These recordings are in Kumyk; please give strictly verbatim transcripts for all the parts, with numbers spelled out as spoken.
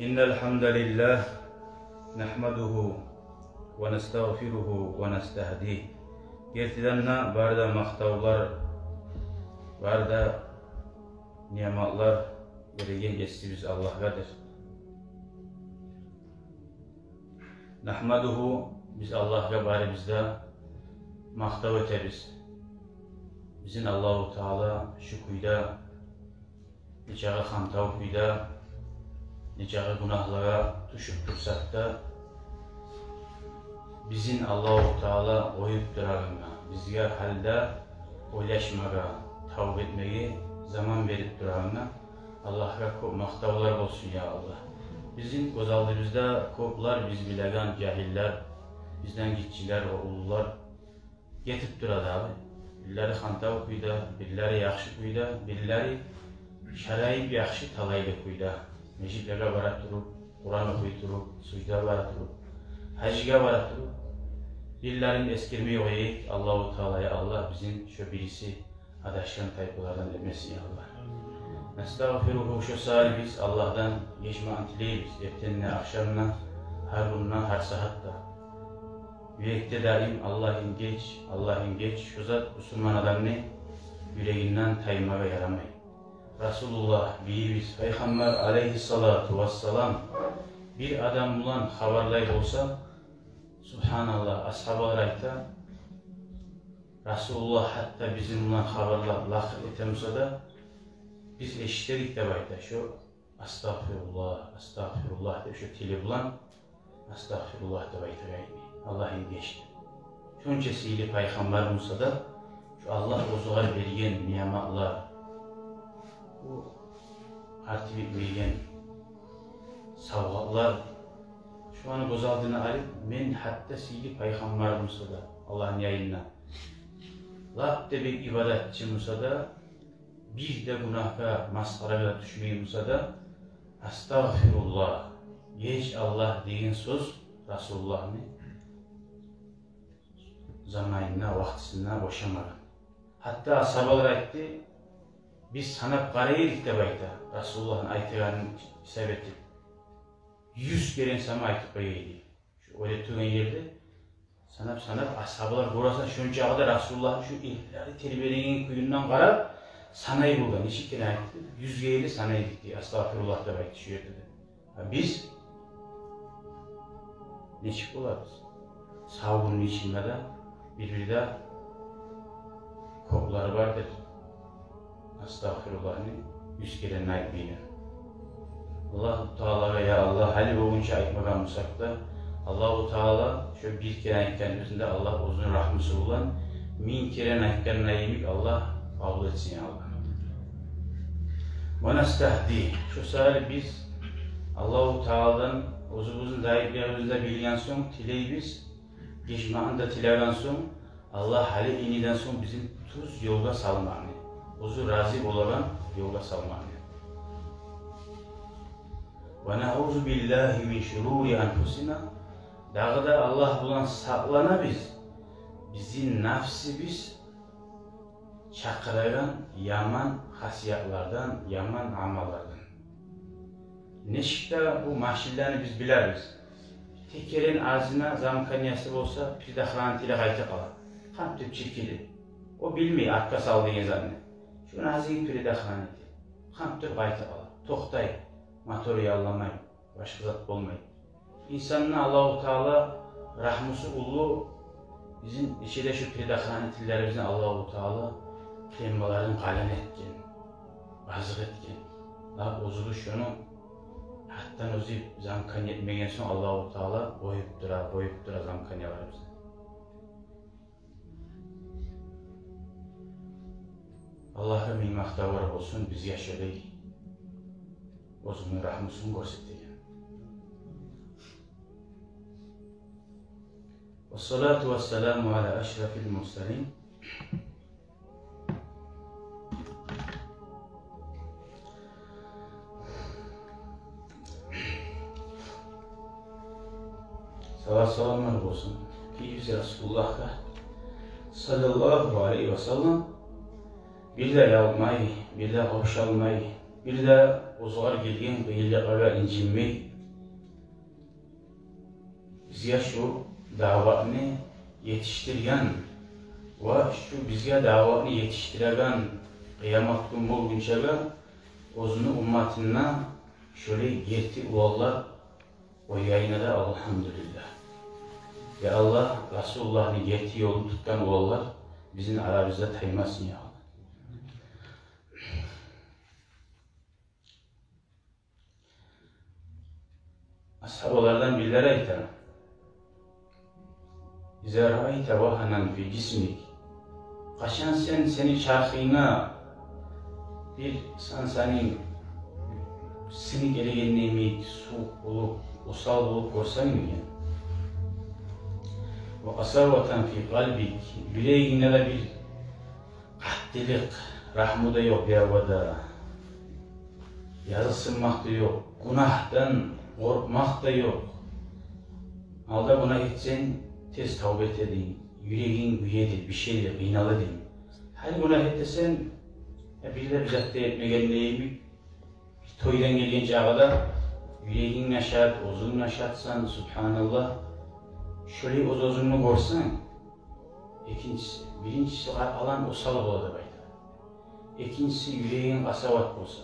إن الحمد لله نحمده ونستغفره ونستهديه. Гертиден де, бары да макътавлар, бары да ниъматлар береген Есибиз Аллагьгъадыр. نحمده, биз Аллагьгъа барыбыз да макътав этебиз. Бизин Аллагьу Таала шу кюйде, нечакъы хантав кюйде, нечакъы гюнагьлагъа тюшюп турсакъ да, бизин Аллагьу Таала къоюп турагъангъа, бизге гьали де ойлашмагъа, тавба этмеге заман берип турагъангъа Аллагьгъа кёп макътавлар болсун, я Аллагь. Бизин гёз алдыбызда кёплер, биз билеген жагьиллер, бизден гиччилер ва уллулар гетип тура дагъы. Бирлери хантав кюйде, бирлери яхшы кюйде, бирлери шарайып яхшы талайлы кюйде. Межитлеге бара туруп, Къуран охуй туруп, сужда бара туруп, гьажгъа бара туруп, бирлерин эсгермей къояйыкъ. Аллагьу Таала, я Аллагь, бизин шо бириси адашгъан тайпалардан этмесин, я Аллагь. نستغفره, шо саялы биз Аллагьдан гечмекни тилейбиз, эртен де, ахшам да, гьар гюн де, гьар сагьат да. Юрекде даим «Аллагьым, геч, Аллагьым, геч», шо зат бусурман адамны юрегинден таймагъа ярамай. Расулуллагь бийибиз, Пайхаммар алейгьиссалату вассалам бир адам булан хабарлай болса, субгьаналлагь, асгьабалар айта, Расулуллагь гьатта бизин булан хабарлап лакъыр эте буса да, биз эшитер эдик деп айта. Шо «Астагъфируллагь, астагъфируллагь» деп, шо тили булан «Астагъфируллагь» деп айтагъан эди, «Аллагьым, геч» деп. Шонча сыйлы пайхаммар буса да, шо Аллагь оьзюне берген ниъматлар, бу къарты битмейген савгъатлар, шоланы гёз алдына алып, мен гьатта сыйлы пайхаммар буса да, Аллагьны янында лап да бек ибадатчы буса да, бир де гюнагьгъа, масхарагъа тюшмей буса да, «Астагъфируллагь, геч, Аллагь» деген сёз Расулуллагьны заманында, вакътисинде бошамагъан. Гьатта асгьабалар айтды, биз санап къарай эдик деп айта, Расулуллагьны айтагъанын гьисап этип, юз керен сама айтып къоя эди. Шо оьле тургъан ерде санап-санап, асгьабалар, гёресен, шончакъы да Расулуллагьны шо эркинлери тербенеген кююнден къарап, санай болгъан. Нече керен айтды? Юз керен санай эдик дей, «Астагъфируллагь» деп айтды шо ерде де. А биз нечик болабыз? Сав гюнню ичинде де бир-бирде кёплер бардыр астагъфируллагьны юз керен айтмайгъан. Аллагьу Таалагъа, я Аллагь, гьали болгъунча айтмагъан бусакъ да, Аллагьу Таала шо бир керен айтгъаныбызны да Аллагь оьзюню рагьмусу булан минг керен айтгъанына йимик Аллагь къабул этсин, я Аллагь. Ва настагьди. Шо саялы биз Аллагьу Тааладан оьзюбюзню зайыплыгъыбызны да билген сонг, тилейбиз, гечмекни де тилеген сонг, Аллагь гьали иниден сонг бизин тюз ёлгъа салмакъны, оьзю рази болагъан ёлгъа салмакъны. Ва наъузу биллагьи мин шурури анфусина. Дагъы да Аллагь булан сакъланабыз бизин нафсыбыз чакъырагъан яман хасиятлардан, яман амаллардан. Нечик де бу машинлени биз билебиз. Текерен азына замканиясы болса, предохранитель къайта къала. Къамтып чиркиле. О билмей артгъа сал деген затны. Шону азын предохранитель. Къамтып къайта къала. Токътай. Мотор ялламай. Башгъа зат болмай. Инсанны Аллагьу Таала рагьмусу уллу, бизин ичинде шо предохранительлерибизни Аллагьу Таала клеммаларын къалын этген, базыкъ этген. Лап оьзюбюз шону гьатдан оьзю замкан этмеген сонг, Аллагьу Таала къоюп тура, къоюп тура замканияларыбызны. Аллагьгъа минг макътавлар болсун бизге шолай оьзюню рагьмусун гёрсетеген. Вассалату вассаламу аля ашрафил мурсалин. Салат-саламлар болсун гийикчи Расулуллагьгъа, саллаллагьу алайгьи ва саллам. Бир де ялкъмай, бир де къавшалмай, бир де оьзюне гелген къыйынлыкълагъа инжинмей, Бизге шу даъватны етишдирген ва шу бизге даъватны етишдиреген къыямат гюн болгъунчагъа оьзюню умматына шолай герти уланлар къойгъанына да алгьамдулиллагь. Я Аллагь, Расулуллагьны герти ёлун тутгъан уланлар бизин арабызда таймасын, я Аллагь. Асгьабалардан бирлери айта: «Иза раайта вагьанан фи жисмик». Къачан сен, сени чархынга бир сан-, сени сынып гелеген йимик, сувукъ болуп, осал болуп гёрсенг, деген. «Ва къасаватан фи къалбик», юрегингде де бир къаттылыкъ, рагьму да ёкъ биревге де, языкъсынмакъ да ёкъ, гюнагьдан къоркъмакъ да ёкъ. Алда гюнагь этсенг, тез тавба эте эдинг, юрегинг гюе эди, бишей эди, къыйнала эдинг. Гьали гюнагь этесен, э, бир де бир зат да этмеген йимик, тойдан гелген чагъы да юрегинг нашат, оьзюнг нашатсан, субгьаналлагь. Шолай оьз-оьзюнгню гёрсенг, экинчиси, биринчиси, къа-, алан осал бола деп айта. Экинчиси, юрегинг къасават болса.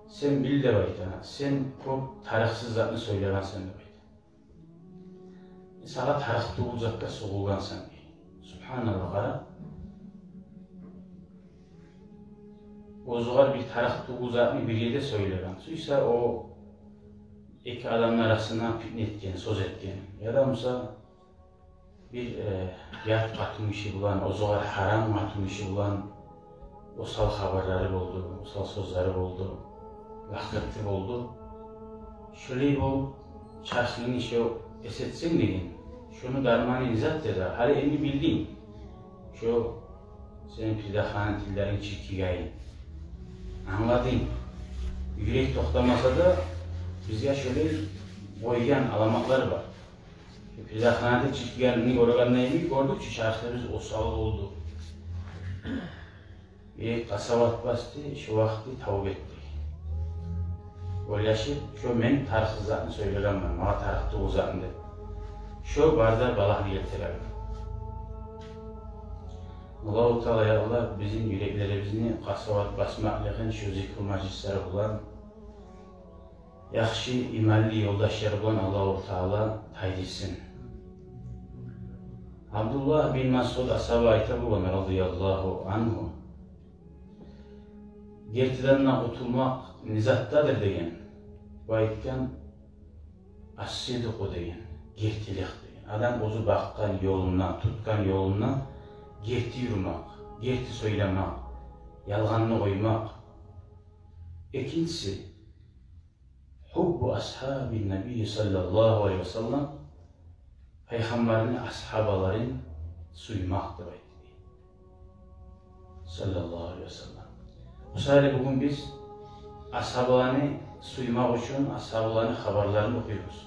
Сен бил деп айта, сен кёп тарыкъсыз затны сёйлегенсен деп айта. Сагъа тарыкъ тюгюл затгъа сугъулгъансан, дей. Субгьаналлагь, къара. Оьзюгер бир тарыкъ тюгюл затны бир ерде сёйлеген. Сюйсе о эки адамны арасына питне этген, сёз этген. Яда буса бир, э, ят къатынгиши булан, оьзюгер гьарам къатынгиши булан осал хабарлары болду, осал сёзлери болду, лакъырты болду. Шолай болуп, чархынгны шо эс этсенг, деген, шону дарманы не затдыр да, гьали энни билдинг. Шо сени пердахананы тиллерин чиркигенин англадынг. Юрек токътамаса да, бизге шолай къойгъан аламатлар бар. Пердахананы чиркигенин гёргенде йимик, гёрдюк чю, чархыбыз осал болду. Юрек къасават басды, шо вакъти тавба этди. Ойлашып, шо мен тарыкъсыз затны сёйлегенмен, магъа тарыкъ тюгюл затны деп. Шо бары да балагьны гелтиреген. Аллагьу Таала, я Аллагь, бизин юреклерибизни къасават басмакълыгъын шо зикру мажлислер булан, яхшы иманлы ёлдашлар булан Аллагьу Таала тайдырсын. Абдуллагь бин Масъуд асгьаба айта болгъан, радияллагьу ангьу: «Гертиден де къутулмакъ не затдадыр?» — деген. Бу айтгъан: «Ас-сидкъу», — деген, гертилик деген. Адам оьзю бакъгъан ёлунда, тутгъан ёлунда герти юрюмек, герти сёйлемек, ялгъанны къоймакъ. Экинчиси, «Гьуббу асгьабин набий саллаллагьу алайгьи ва саллам», пайхаммарны асгьабаларын сюймек деп айтды, саллаллагьу алайгьи ва саллам. Мисали, бугюн биз асгьабаланы сюймек учун асгьабаланы хабарларын охуйбуз.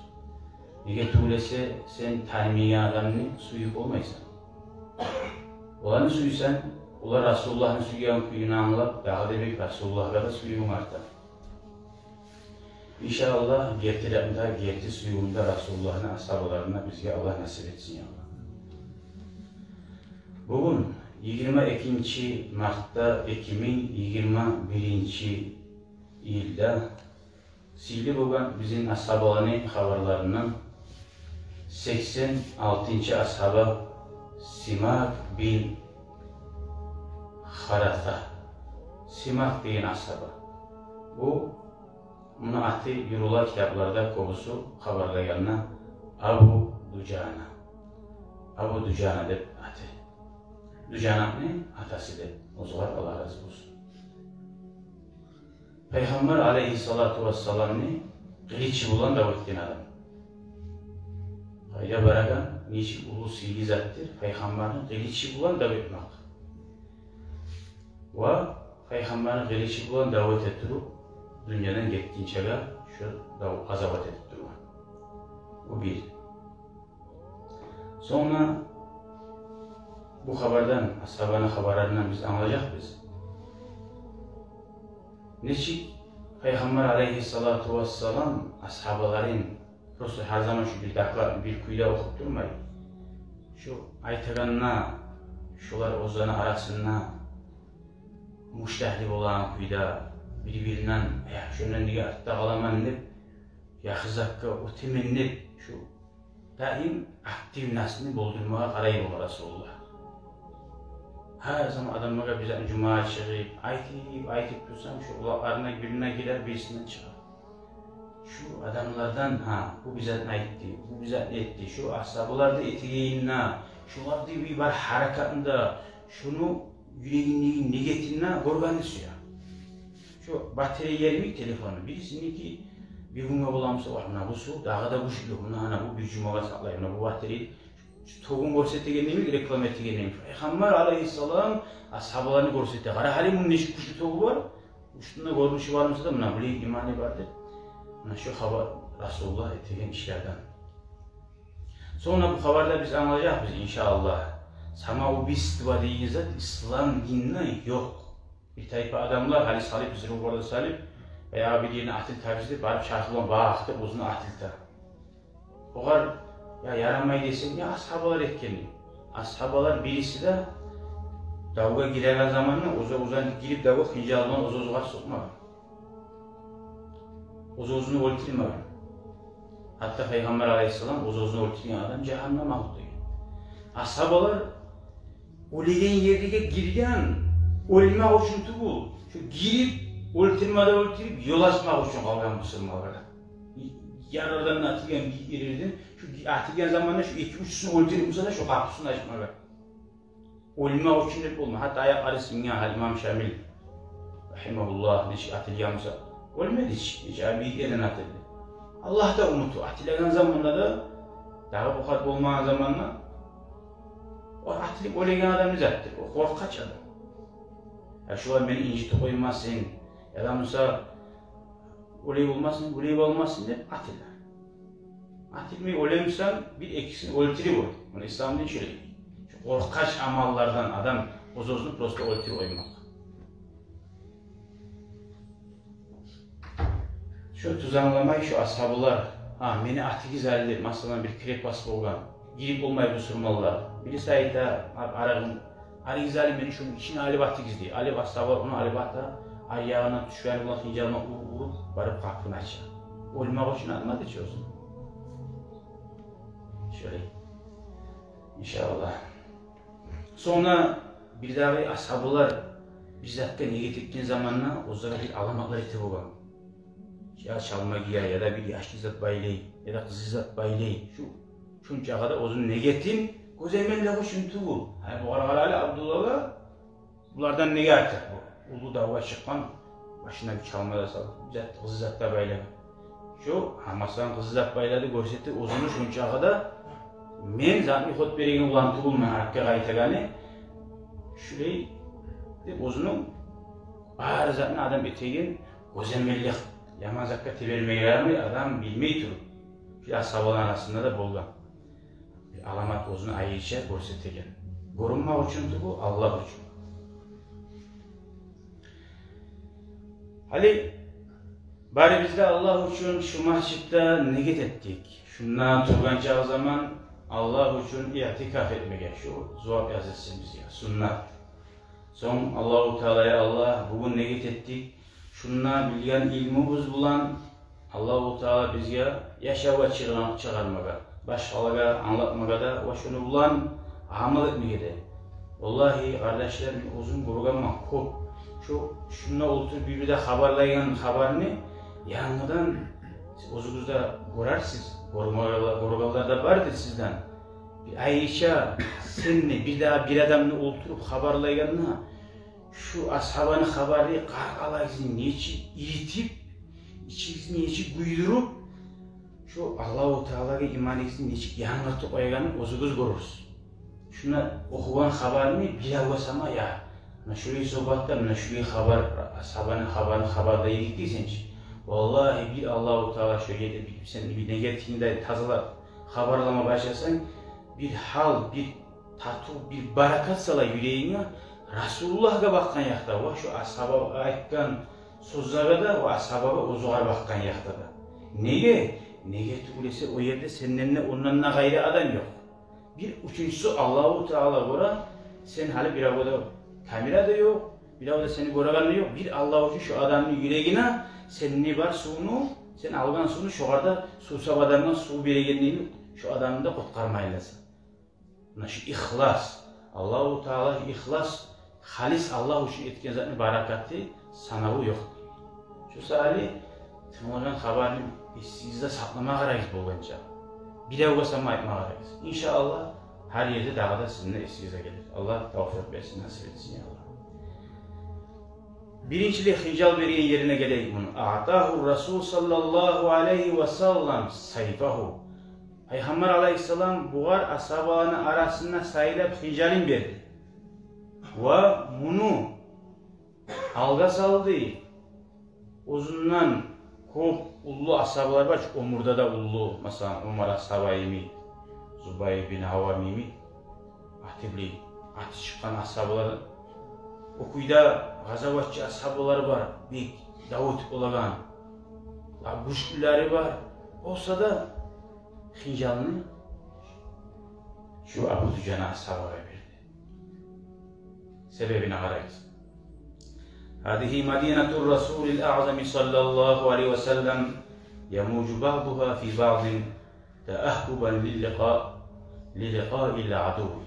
Неге тюгюл эсе, сен танымайгъан адамны сююп болмайсан. Оланы сюйсенг, олар Расулуллагьны сюйген кюйню англап, дагъы да бек Расулуллагьгъа да сюювюнг арта. Иншааллагь, гертиликде, герти сюювюнде Расулуллагьны асгьабаларына бизге Аллагь насип этсин, я Аллагь. Бугюн, йигирма экинчи мартда, эки минг йигирма биринчи йылда, сыйлы болгъан бизин асгьабаланы хабарларындан сексен алтынчы асгьаба Симак бин Хараса. Симак деген асгьаба. Бу, муну аты юрюле китапларда кёбюсю хабарлайгъанда Абу Дужана. Абу Дужана деп аты. Дужанатны атасы деп, оьзюгер Аллагь рази болсун. Пайхаммар алайгьиссалату вассаламны къылычы булан дав этген адам. Къайда барагъан, нечик уллу сыйлы затдыр, пайхаммарны къылычы булан дав этмек. Ва пайхаммарны къылычы булан дав эте туруп, дюньядан гетгинчеге шо дав, къазават этип тургъан. Бу бир. Сонг бу хабардан, асгьабаны хабарларындан биз англажакъбыз нечик Пайхаммар алайгьиссалату вассалам асгьабаларын Просто гьар заман шу бир доклад, бир кюйде охуп турмай. Шу айтагъанда, шулар оьзлени арасында муштагьли болагъан кюйде, бир-биринден, э, шондан неге артда къаламан деп, яхшы затгъа оьтемен деп, шу даим активностьну болдурмагъа къарай болгъан Расулуллагь. Гьар заман адамлагъа бир зат, жумагъа чыгъып, айтып, айтып турсам, шу къулакъларына бирине гирер, бирисинден чыгъар. Шу адамлардан, гьа, бу бир затны айтды, бу бир затны этди, шу асгьабалар да этегенин, шулар да бир бар гьаракатын да, шуну юрегиндеги негетин де гёргенни сюе. Шу батарея йимик телефонну, бирисиники бир гюнге боламыса, вагь, муна бусу дагъы да гючлю, муна, гьана, бу бир жумагъа сакълай, муна бу батарея, шу тогун гёрсетеген йимик, реклама этеген йимик. Пайхаммар алайгьиссалам асгьабаланы гёрсете. Къара гьали, мунда нечик гючлю тогу бар, уьстюнде гёрюнюшю бармыса да, муна булай иманы бар деп. Муна шу хабар Расулуллагь этеген ишлерден. Сонг бу хабарда биз англажакъбыз, иншааллагь, самоубийство деген зат ислам динде ёкъ. Бир тайпа адамлар гьали салып, взрывлар да салып, баягъы бир ерни атылтабыз деп барып, чархы булан бакътып, оьзюн атылта. Огъар, я, ярамай десенг, я, асгьабалар этгенни. Асгьабалар бириси де давгъа гиреген заманда оьзю, оьзю гирип давгъа, хынжал булан оьз-оьзюне сокъмагъан. Оьз-оьзюн оьлтюрмеген. Гьатта Пайхаммар алайгьиссалам оьз-оьзюн оьлтюрген адам жагьаннам агьлю деген. Асгьабалар оьлеген ерге гирген, оьлмек учун тюгюл, шу гирип, оьлтюрме де оьлтюрюп, ёл ачмакъ учун къалгъан бусурманлагъа. Ярлардан атылгъан бир ерден, шу атылгъан заманда шу эки-уьчюсюн оьлтюрюп буса да, шу къапусун ачмагъа. Оьлмек учун деп болма. Гьатта аякълары сынгъан гьали имам Шамил, рагьимагьуллагь, нечик атылгъан буса, оьлмеди чи, нечик бийик ерден атылды. Аллагь да унутуп, атылагъан заманда да, дагъы бу хат болмагъан заманда, о атылып оьлеген адам не затдыр? О къоркъач адам. Я, шулар мени инжитип къоймасын, яда буса олай болмасын, булай болмасын деп атыла. Атылмай оьлемисен, бир-экисин оьлтюрюп оьл. Муна ислам дин шолай. Шу къоркъач амаллардан адам оьз-оьзюн просто оьлтюрюп къоймакъ. Шу тюз англамай шу асгьабалар, гьа, мени атыгъыз гьали деп, масала, бир крепость болгъан, гирип болмай бусурманлар. Бириси айта, а-, арагъын, арагъыз гьали, мени шуну ичине алып атыгъыз дей. Алып асгьабалар ону алып ата, аягъына тюшгени булан хынжалына уруп, уруп, барып къапуну ача. Оьлмек учун атмады чы оьзюн. Шолай. Иншааллагь. Сонг бирдагъы асгьабалар бир затгъа негет этген заманда оьзлеге бир аламатлар эте болгъан. Я чалма гие, яда бир яшыл зат байлай, яда къызыл зат байлай. Шу, шунчагъа да оьзюню негетин гёземеллик учун тюгюл. Гьай, бугъар къара гьали, Абдуллагьгъа, булардан неге артыкъ бу? Уллу давгъа чыкъгъан, башына бир чалма да салып, зат, къызыл зат да байлагъан. Шу, гьа, масала, къызыл зат байлады, гёрсетди оьзюню, шунчагъа да мен затны хот береген улан тюгюлмен, гьакъгъа къайтагъаны. Шулай деп оьзюню бар затны адам этеген гёземеллик, яман затгъа тебермеге ярамай, адам билмей туруп. Шу асгьабаланы арасында да болгъан. Бир аламат оьзюн айрыча гёрсетеген. Гёрюнмек учун тюгюл, Аллагь учун. Гьали барыбыз да Аллагь учун шу межитде негет этдик. Шунда тургъан чакъы заман Аллагь учун иътикаф этмеге, шу зувап язылсын бизге, суннат. Сонг Аллагьу Таала, я Аллагь, бугюн негет этдик шунда билген илмубуз булан Аллагьу Таала бизге яшавгъа чыгъар-, чыгъармагъа, башгъалагъа англатмагъа да ва шуну булан амал этмеге де. Валлагьи, къардашлар, мен оьзюм гёргенмен кёп. Шу, шунда олтуруп бир-бирде хабарлайгъан хабарны янгыдан сиз оьзюгюз де гёрерсиз, гёрмегенлер, гёргенлер де бардыр сизден. Бир айрыча сен де, бирдагъы бир адам да олтуруп хабарлайгъанда, шу асгьабаны хабары къаркъарагъызны нечик иритип, ичигизни нечик гюйдюрюп, шу Аллагьу Таалагъа иманыгъызны нечик янгыртып къойгъанын оьзюгюз гёрюрсюз. Шунда охугъан хабарны бир авгъа сама, я, муна шулай сугьбатда, муна шулай хабар, асгьабаны хабарын хабарлай эдик дейсен чи. Валлагьи, бир Аллагьу Таала шо ерде бир сен бир негетингни де тазалап, хабарлама башласанг, бир гьал, бир татув, бир баракат сала юрегинге, Расулуллагьгъа бакъгъан якъда, ва шо асгьаба айтгъан сёзлеге де, ва асгьабагъа, оьзюгер бакъгъан якъда да. Неге? Неге тюгюл эсе, о ерде сенден де, ондан да къайры адам ёкъ. Бир уьчюнчюсю Аллагьу Таала гёре, сен гьали, бирев де, камера да ёкъ, бирев де сени гёреген де ёкъ. Бир Аллагь учун шо адамны юрегине сен не бар сувну, сен алгъан сувну, шогъар да сувсап адамгъа сув берегенлигин, шо адамны да къутгъармайласа. Муна шу ихлас, Аллагьу Таала ихлас, халис Аллагь учун этген затны баракаты, санаву ёкъ. Шо саялы тынглагъан хабарны эсигизде сакълама къарагъыз болгъанча. Биревге сама айтма къарагъыз. Иншааллагь, гьар ерде дагъы да сизин де эсигизге гелир. Аллагь тавфикъ берсин, насип этсин, я Аллагь. Биринчилей хынжал берген ерине гелейик муну. Аътагьу Расул саллаллагьу алайгьи ва саллам сайфагьу. Пайхаммар алайгьиссалам бугъар асгьабаланы арасында сайлап хынжалын берди. Ва муну алгъа салды. Оьзюнден кёп уллу асгьабалар бар чы, оьмюрде де уллу, масала, Умар асгьаба йимик, Зубайр бин Аввам йимик, аты булан аты чыкъгъан асгьабалар. О кюйде къазаватчы асгьабалар бар, бек давут болагъан, гючлюлери бар. Болса да, хынжалны шу Абу Дужана асгьабагъа берди. Себебине къарагъыз. Гьазигьи мадинатур Расулил Аъзами саллаллагьу алайгьи ва саллам, ямужу баъдугьа фи баъдин, таъагьгьубан лилликъа-, лилликъаил адуви.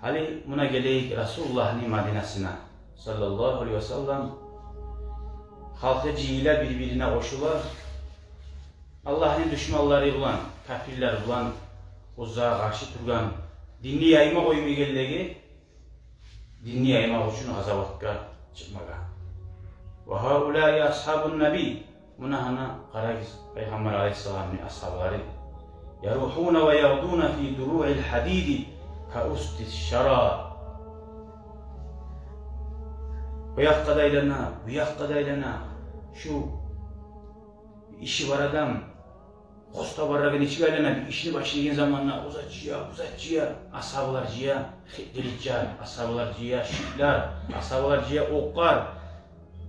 Гьали муна гелейик Расулуллагьны Мадинасына, саллаллагьу алайгьи ва саллам. Халкъы жыйыла, бир-бирине къошула. Аллагьны душманлары булан, капирлер булан, оьзлеге къаршы тургъан, динни яйма къоймайгъанлагъа, динни яймакъ учун къазаватгъа чыкъмагъа. Ва гьаулаи асгьабун наби. Муна гьана къарагъыз, Пайхаммар алайгьиссаламны асгьабалары. Ярухуна ва ягъдуна фи дуруил гьадиди ка усдис шара. О якъгъа да айлана, бу якъгъа да айлана. Шу иши бар адам, къоста баррагъа нечик айлана, бир ишни башлагъан заманда узатча, узатча, асгьабалар жыя, хи-, къылычлар, асгьабалар жыя, шитлер, асгьабалар жыя, окълар.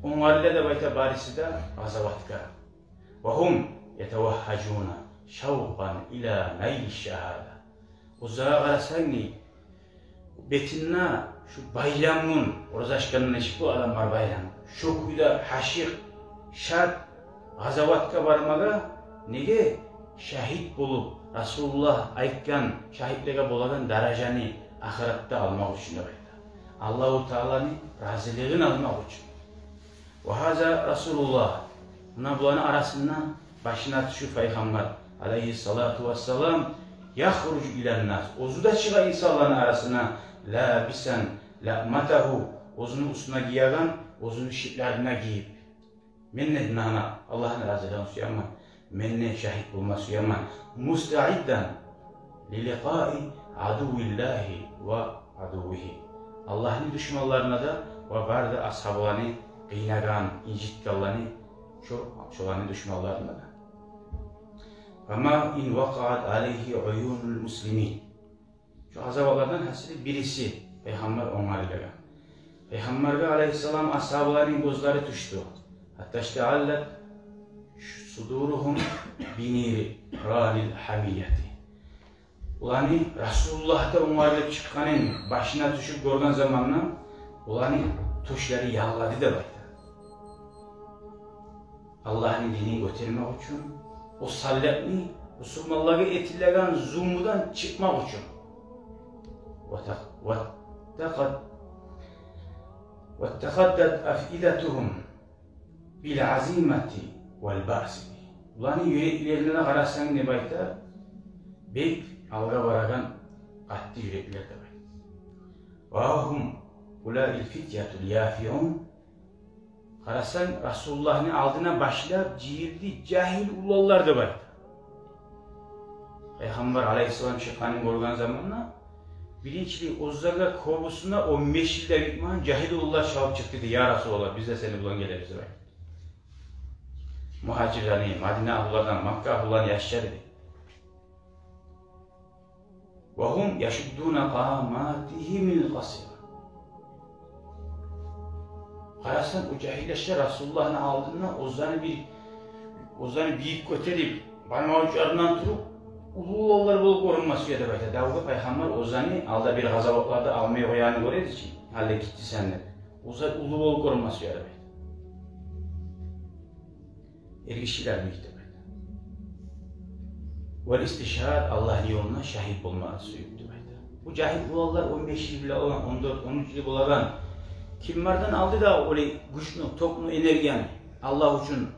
Онгарыла деп айта барысы да къазаватгъа. Ва гьум ятавагьгьажуна шавкъан ила найли шагьада. Оьзлеге къарасанг, бетинде шу байрам гюн, ораза ачгъанда нечик бола адамлар байрам, шу кюйде гьашыкъ, шат къазаватгъа бармагъа. Неге? Шагьит болуп, Расулуллагь айтгъан шагьитлеге болагъан даражаны ахыратда алмакъ учун деп айта. Аллагьу Тааланы разилигин алмакъ учун. Ва гьаза Расулуллагь. Муна буланы арасында башына тюшюп Пайхаммар алайгьиссалату вассалам, яхружу илан нас. Оьзю де чыгъа инсанланы арасына, лабисан лаъматагьу. Оьзюню уьстюне гиеген, оьзюню шитлерин гийип. Мен де муна Аллагьны разилигин сюемен. Мен де шагьит болма сюемен. Мустаиддан лиликъаи адувиллагьи ва адувигьи. Аллагьны душманларына да ва бары да асгьабаланы къыйнагъан, инжитгенлени, шо, шоланы душманларына да. Фама ин вакъаат алайгьи уюнул муслимин. Шо къазаватлардан гьасили бириси Пайхаммар онгарылагъан. Пайхаммаргъа алайгьиссалам асгьабаларыны гёзлери тюшдю. Гьатта иштааллат судуругьум бинирани гьамияти. Оланы Расулуллагь да онгарылып чыкъгъанын башына тюшюп гёрген заманда, оланы тёшлери яллады деп айта. Аллагьны динин гётермек учун, о саллатны, бусурманлагъа этилеген зулмудан чыкъмакъ учун. Ватак-, ваттакъат-, ваттакъаддат афидатугьум бил азимати вал баъси. Буланы юреклерине де къарасанг, не деп айта, бек алгъа барагъан къатты юреклер деп айта. Ва гьум улаил фитятул яфиун. Къарасанг, Расулуллагьны алдына башлап жыйылды жагьил уланлар деп айта. Пайхаммар алайгьиссалам чыкъгъанын гёрген заманда, биринчилей, оьзлеге кёбюсюне он беш йыл да битмеген жагьил уланлар чабып чыкъды дей: «Я Расулаллагь, биз де сени булан гелебиз», — деп айта. Мугьажирлени, Мадина агьлулардан, Макка агьлуланы яшлары дей. Ва гьум яшуддуна къаматигьимил къасира. Къарасанг, о жагьил яшлар Расулуллагьны алдында оьзлени бир оьзлени бийик гётерип, бармагъы учурларындан туруп, уллу уланлар болуп гёрюнме сюе деп айта. Давгъа пайхаммар оьзлени алда бир къазаватларда алмай къоягъанны гёре эди чи, гьали гетди сен деп. Оьзлени уллу болуп гёрюнме сюе деп айта. Эргишилер бийик деп айта. Вал истишгьад, Аллагьны ёлунда шагьит болма сюе деп айта. Бу жагьил уланлар, он беш йыл болагъан, он дёрт, он уьч йыл болагъан, кимлерден алды да олай гючню, токну, энергияны Аллагь учун?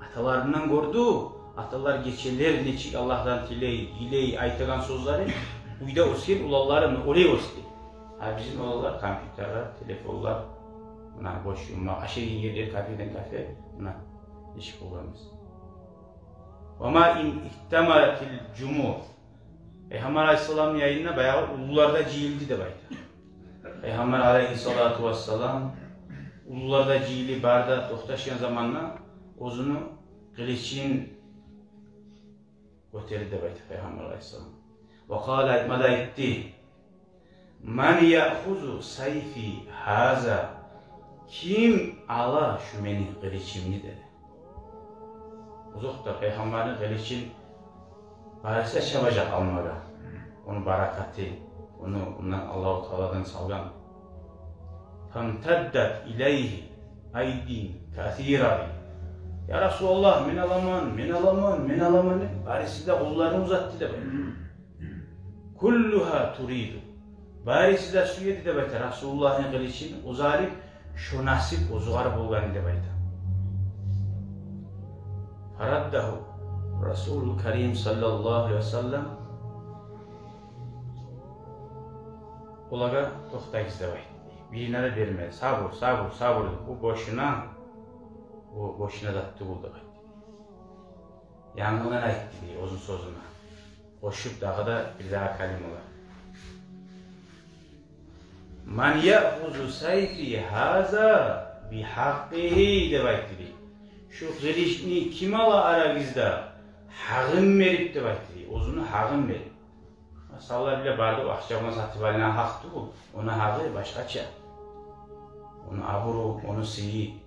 Аталарындан гёрдю. Аталар гечелер нечик Аллагьдан тилей, йылай, айтагъан сёзлери. Уьйде оьсген уланлары муна олай оьсдю. А бизин уланлар компьютерлер, телефонлар, муна бош юммакъ, ашайгъан ерлер кафеден кафе, муна нечик болгъанбыз. Ва ма ин иттамаатил жумуъ. Пайхаммар алайгьиссаламны янына баягъы уллулар да жыйылды деп айта. Пайхаммар алайгьиссалату вассалам уллулар да жыйылып, бары да токъташгъан заманда оьзюню къылычын гётерди деп айта Пайхаммар алайгьиссалам. Ва къала, айтма да айтды: «Ман яъхузу сайфи гьаза?» Ким ала шу мени къылычымны, деди. Озокъда, пайхаммарны къылычын барысы чабажакъ алмагъа. Ону баракаты, ону ондан Аллагьу Тааладан салгъан. Фамтаддат илайгьи айдин касира. «Я Расулаллагь, мен аламан, мен аламан, мен аламан», — деп, барысы да къолларын узатды деп айта. «Куллугьа туриду». Барысы да сюеди деп айта Расулуллагьны къылычын узалып, шо насип оьзюгер болгъан деп айта. Фараддагьу Расулул Карим саллаллагьу алайгьи ва саллам. Олагъа: «Токътагъыз», — деп айтды. Бирине де бермеди. «Сабур, сабур, сабур», — деп. «Бу бошуна, бу бошуна зат тюгюл», — деп айтды. Янгыдан айтды дей оьзюню сёзюн къошуп, дагъы да бир дагъы калималар. «Ман яъхузу сайфи гьаза бигьакъкъигьи», — деп айтды дей. «Шу къылычны ким ала арагъызда гьакъын берип», — деп айтды дей. Оьзюню гьакъын берип. Масала, биле, бары да акъча булан сатып алынагъан гьакъ тюгюл. Ону гьакъы башгъача. Ону абуру, ону сыйы,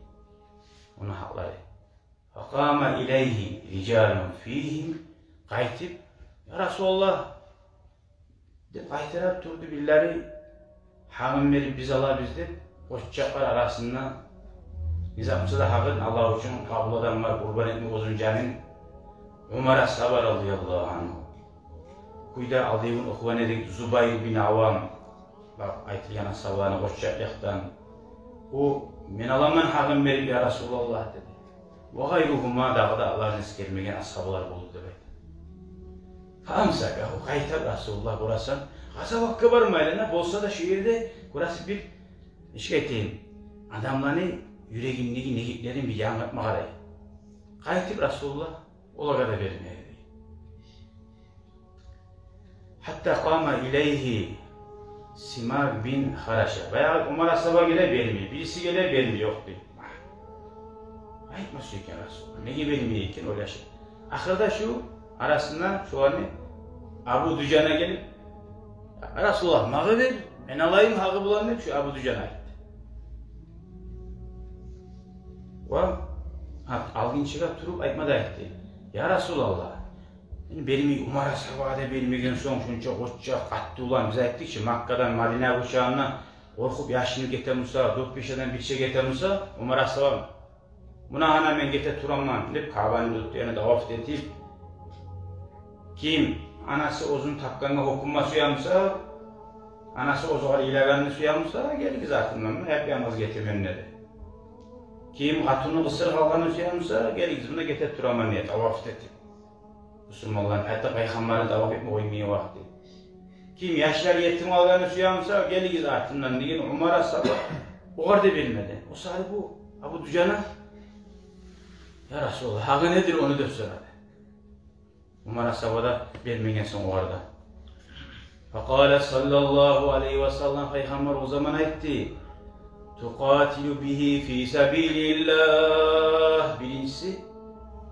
ону гьакълары. Факъама илайгьи рижалун фигьим. Къайтып: «Я Расулаллагь», — деп къайтарып турду бирлери, «гьакъын берип биз алабыз», — деп. Къоччакълар арасында, не зат буса да гьакъын, Аллагь учун къабул адам бар, къурбан этме оьзюню жанын. Умар асгьаба радияллагьу ангьу. Кюйде алдынгъы охугъан эдик, Зубайр бин Аввам, бакъ, айтылгъан асгьабаланы къоччакъ якъдан. О: «Мен аламан гьакъын берип, я Расулаллагь», — деди. «Ва гъайругьума», дагъы да аланы эсгермеген асгьабалар болду деп айта. Фаамсакагьу, къайтып Расулуллагь, къарасанг, къазаватгъа бармайлы, не болса да шу ерде, къарасанг, бир, нечик айтайым, адамланы юрегиндеги негетлерин бир янгыртма къарай. Къайтып Расулуллагь олагъа да бермеди. Гьатта къама илайгьи Симак бин Хараша. Баягъы Умар асгьаба геле, бермей. Бириси геле, бермей, ёкъ дей. Айтмас экен Расулуллагь, неге бермей экен, ойлашып. Ахырда шу арасында шуланы Абу Дужана гелип: «Расулуллагь, магъа бер, мен алайым гьакъы булан», — деп, шу Абу Дужана айтды. Ва, гьа, алгъынчыгъа туруп айтма да айтды: «Я Расулаллагь, мен бермей, Умар асгьабагъа да бермеген сонг, шунча къоччакъ, къатты улан, биз айтдыкъ чы, Маккадан Мадинагъа учагъанда къоркъуп яшынып гете буса, дёрт-беш адам бирче гете буса, Умар асгьаба, муна гьана мен гете тураман», — деп, Каабаны тутду, яна таваф этип. «Ким анасы оьзюн тапгъангъа гьёкюнме сюе буса, анасы оьзюгер йылагъанны сюе буса, гелигиз артымдан, мен яп-янгыз гетемен», — деди. «Ким къатыны къысыр къалгъанны сюе буса, гелигиз, муна гете тураман», — деди, таваф этип. Бусурманлар, гьатта пайхаммарны таваф этме къоймайгъан вакъти. «Ким яшлар етим къалгъанны сюе буса, гелигиз артымдан», — деген Умар асгьаба огъар да бермеди. О саялы бу Абу Дужана: «Я Расулуллагь, гьакъы недир ону?» — деп сорады. Умар асгьаба да бермеген сонг огъар да. Факъала саллаллагьу алайгьи ва саллам, пайхаммар о заман айтды: «Тукъатилу бигьи фи сабилиллагь». Биринчиси,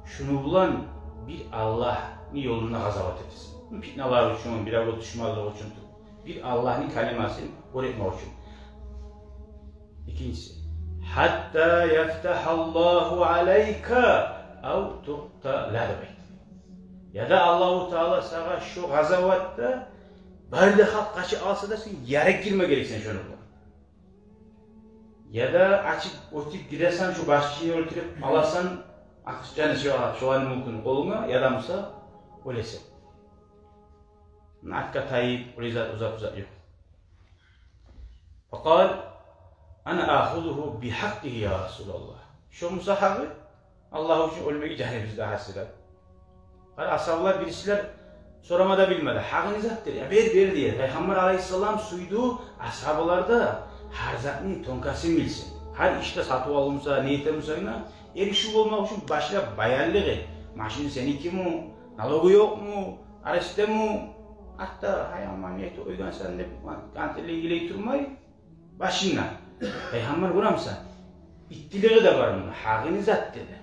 шуну булан бир Аллагьны ёлунда къазават этесен. Питналар учун, биревге душманлыкъ учун тюгюл, бир Аллагьны калимасын оьр этмек учун. Экинчиси, «Гьатта яфтагьаллагьу алайка ав туктала», — деп айта. Яда Аллагьу Таала сагъа шо къазаватда бары да халкъ къачып алса да, сен ярыкъ гирме герексен шону булан. Яда ачып оьтюп гиресен, шо башчыны оьлтюрюп аласан, акъчаны, шо, шоланы мюлкюн къолунга, яда буса оьлесен. Артгъа тайып, оьле зат, узат, узат ёкъ. Факъал: «Ана ахузугьу бихакъкъигьи, я Расулаллагь». Шо буса гьакъы, Аллагь учун оьлмеге жаныбыз да гьазир. Къара, асгьабалар бирисилер сорама да билмеди. Гьакъы не затдыр? Я бер, бер, — дей. Пайхаммар алайгьиссалам сюйдю асгьабалар да гьар затны тонкостун билсин. Гьар ишде сатып алынса, не этилсе, эришив болмакъ учун башлап баянлыкъ эт. Машин сеникими, налогу ёкъму, арестеми? Гьатта, гьай, амма не этип къойгъансан деп, контроль этип турмай, башындан. Пайхаммар, гёремисен, иттилиги де бар муну, гьакъы не зат деди.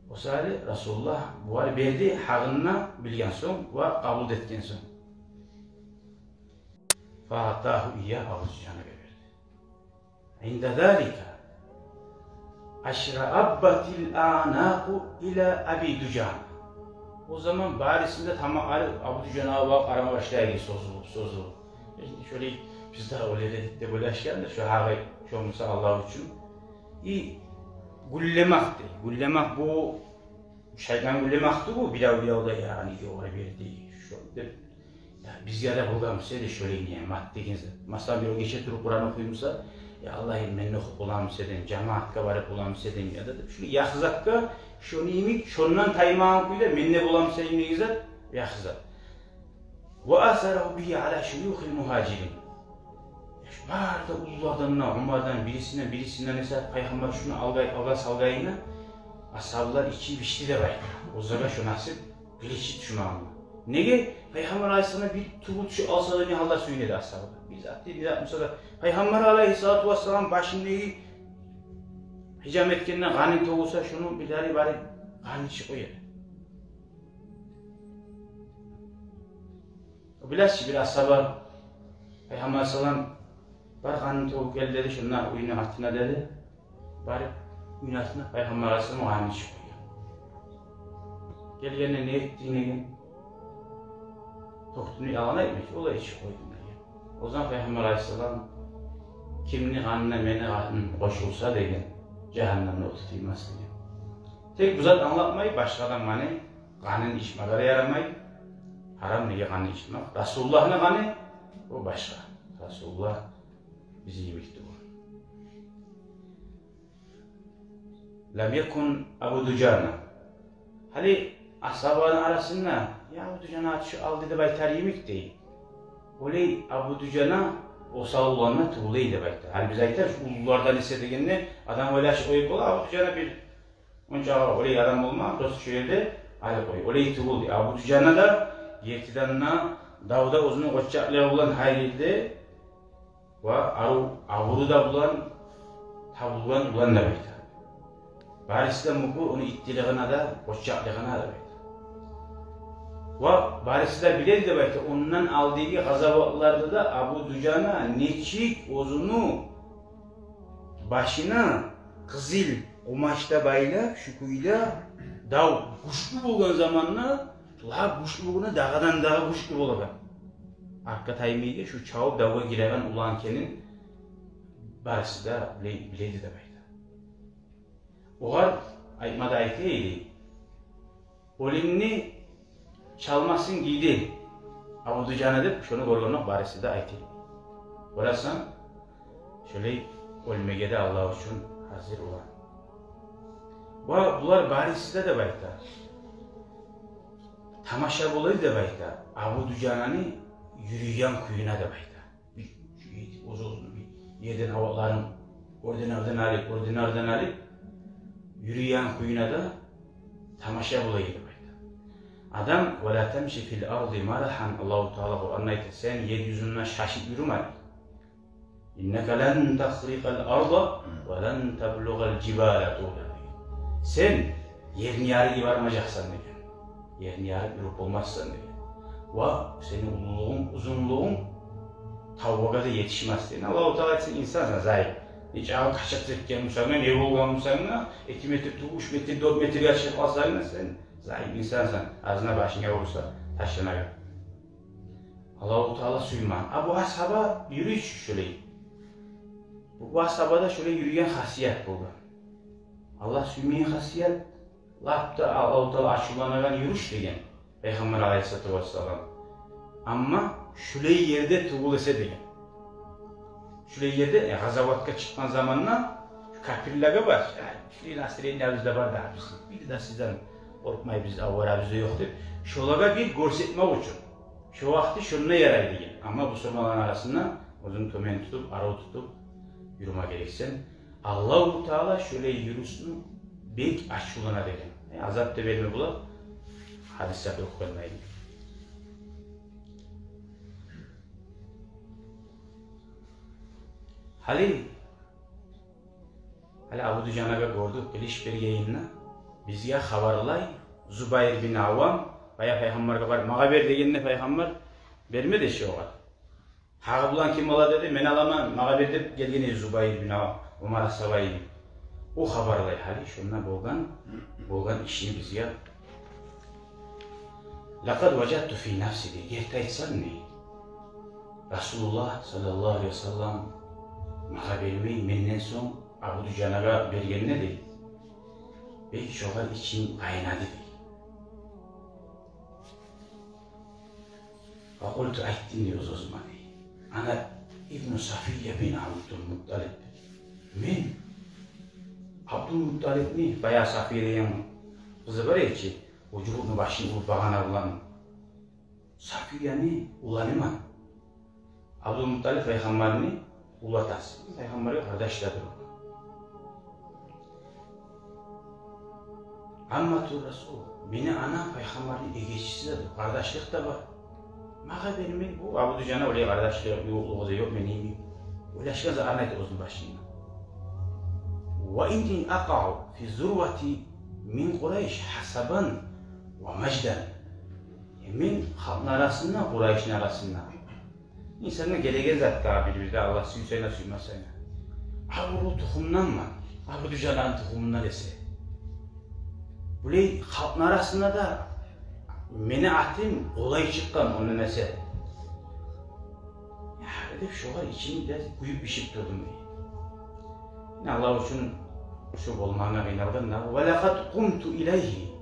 О саялы Расулуллагь бугъар берди, гьакъын да билген сонг ва къабул этген сонг. Фаатагьу ийягьу, Абу Дужанагъа берди. Инда залика ашраъаббатил аънакъу ила Аби Дужана. О заман барисини де тамакълары Абу Дужанагъа багъып къарама башлай, созулуп, созулуп. Э, шолай биз де оьлер эдик деп ойлашгъандыр, шо гьакъы, шо буса Аллагь учун. И гюллемек дей. Гюллемек бу шайтан гюллемек тюгюл, бирев-биревде, яни, огъар берди, шо деп. Я, бизге де болгъан буса эди шолай ниъмат деген зат. Масала, бирев гече туруп Къуран охуй буса, я Аллагь, мен де охуп боламыса эдим, жамаатгъа барып боламыса эдим, яда деп, шо яхшы затгъа, шону йимик, шондан таймагъан кюйде мен де боламыса эдим деген зат, яхшы зат. Ва асарагьу бигьи ала шуюхил мугьажирин. Бары да уллулардан да, Умардан, бирисинден, бирисинден эсе, Пайхаммар шуну алгъай, алгъа салгъайына, асгьабалар ичи бишди деп айта. Оьзлеге шо насип, къылычы тюшмегенге. Неге? Пайхаммар алайгьиссалам бир тюбю тюшюп алса да, не гьалда сююне эди асгьабалар. Бир зат, бир зат буса да, Пайхаммар алайгьиссалату вассалам башындагъы гьижам этгенде къаны тёгюлсе, шону бир дари барып къанын ичип къоя эди. Билесиз чи, бир асгьаба Пайхаммар алайгьиссалам: «Бар, къанын тёгюп гел», — деди, шонда уьйню артына деди. Барып уьйню артына Пайхаммар алайгьиссалам къанын ичип къойгъан. Гелгенде: «Не этдинг?» — деген. «Тёкдюм», — деп, ялгъан айтмай чы, «олай ичип къойдум», — деген. О заман Пайхаммар алайгьиссалам: «Кимни къанына мени къаным къошулса, — деген, — жагьаннемде оту тиймес», — деген. Тек бу зат англатмай, башгъа адамны къанын ичмеге де ярамай. Гьарам неге къанын ичмек. Расулуллагьны къаны, о башгъа. Расулуллагь бизин йимик тюгюл. Лам якун Абу Дужана. Гьали асгьабаланы арасында: «Я Абу Дужана, ат шу алды», — деп айтар йимик дей. Олай Абу Дужана осал уланлардан тюгюл эди деп айта. Гьали биз айтабыз, уллулардан эсе дегенде, адам ойлашып къоюп бола, Абу Дужана бир онча олай адам болмагъан, просто шо ерде алып къой. Олай тюгюл дей. Абу Дужана да гертиден де давда оьзюню къоччакълыгъы булан гьар ерде ва арив абуру да булан табулгъан улан деп айта. Бариси де мюкюр ону иттилигине де, къоччакълыгъына да деп айта. Ва бариси де биле эди деп айта, ондан алдагъы къазаватларда да Абу Дужана нечик оьзюню башына къызыл къумачда байлап, шу кюйде, дав гючлю болгъан заманда, лап гючлю болгъанда, дагъыдан-дагъы гючлю болагъан. Артгъа таймай, шу чабып давгъа гиреген улан экенин бариси де биле, биле эди деп айта. Огъар айтма да айта эди: «Оьлюмню чалмасын гийди Абу Дужана», — деп, шону гёргенде бариси де айта эди. Гёресен, шолай оьлмеге де Аллагь учун гьазир улан. Ва булар бариси де деп айта, тамаша бола эди деп айта Абу Дужананы юрюйген кююне деп айта. Бир, шу эт, оьз-оьзюн бир ерден аватларын оьрден-оьрден алып, оьрден-оьрден алып, юрюйген кююне де тамаша бола эди деп айта. Адам: «Ва ла тамши фил арди марахан», — Аллагьу Таала Къуранда айта, «сен ер юзюнде шашып юрюме. Иннака лан тахрикъал арда ва лан таблугъал жибала тула», — деген. «Сен ерни ярып бармажакъсан», — деген. «Ерни ярып юрюп болмассан», — деген. «Ва сени уллулугъунг, узунлугъунг тавгъа да етишмес», — деген. Аллагьу Таала айтсын, инсан сен зайып. Чагъы къачып гетген бусанг да, не болгъан бусанг да, эки метр тюгюл, уьч метр, дёрт метрге чыгъып къалсанг да, сен заим инсансан, азына башынга урса, ташланагъан. Аллагьу Таала сюймеген. А бу асгьаба юрюй чю шолай. Бу, бу асгьабада шолай юрюйген хасият болгъан. Аллагь сюймеген хасият, лап да Аллагьу Таала ачувланагъан юрюш деген Пайхаммар алайгьиссалату вассалам. Амма шулай ерде тюгюл эсе деген. Шулай ерде, э, къазаватгъа чыкъгъан заманда шу капирлеге бар, э, шулай настроениябыз да бар да, биз бир де сизден къоркъмайбыз, аварабыз да ёкъ деп, шолагъа бир гёрсетмек учун. Шо вакъти шонда ярай деген. Амма бусурманланы арасында оьзюн тёбен тутуп, арив тутуп юрюме герексен. Аллагьу Таала шолай юрюшню бек ачувлана деген. Э, азап да берме бола, гьадисде де охугъандай. Гьали, гьали Абу Дужанагъа гёрдюк, къылыч бергенин, бизге хабарлай Зубайр бин Аввам, бая Пайхаммаргъа бар, магъа бер дегенде Пайхаммар бермеди чи огъар. Гьакъы булан ким ала деди, мен аламан, магъа бер деп гелген эди Зубайр бин Ав-, Умар асгьаба. О хабарлай гьали шонда болгъан, болгъан ишни бизге. Лакъад важадту фи нафси, дей, герти айтсам, дей, Расулуллагь саллаллагьу алайгьи ва саллам магъа бермей, менден сонг Абу Дужанагъа бергенде, дей, бек шогъар ичим къайнады, дей. Ва къулту, айтдым, дей, оьз-оьзюме, дей. Ана ибну Сафия бин Абдул Мутталиб. Мен Абдул Мутталибни, баягъы Сафия деген къызы бар эди чи, о жугьутну башын уруп багъана булан. Сафияны уланыман. Абдул Мутталиб Пайхаммарны уллу атасы. Пайхаммаргъа къардашдыр. Аммату Расул, мени анам Пайхаммарны эгечиси де, къардашлыкъ да бар. Магъа бермей, бу Абу Дужана олай къардашлыкъ, ювукълугъу да ёкъ мени йимик. Ойлашгъан затны айта оьзюню башында. Ва инни акъаъу фи зурвати мин Къурайш хасабан ва маждан. Э, мен халкъны арасында, Къурайшны арасында, инсангъа гелеген зат да бир-бирде, Аллагь сюйсе де, сюймесе де, абурлу тухумданман, Абу Дужананы тухумундан эсе. Булай халкъны арасында да мени атым къолай чыкъгъан, ондан эсе. Я, деп, шогъар ичимде кююп-бишип турдум, дей. Мен Аллагь учун шу болмагъангъа къыйналдым да. Ва лакъад къумту илайгьи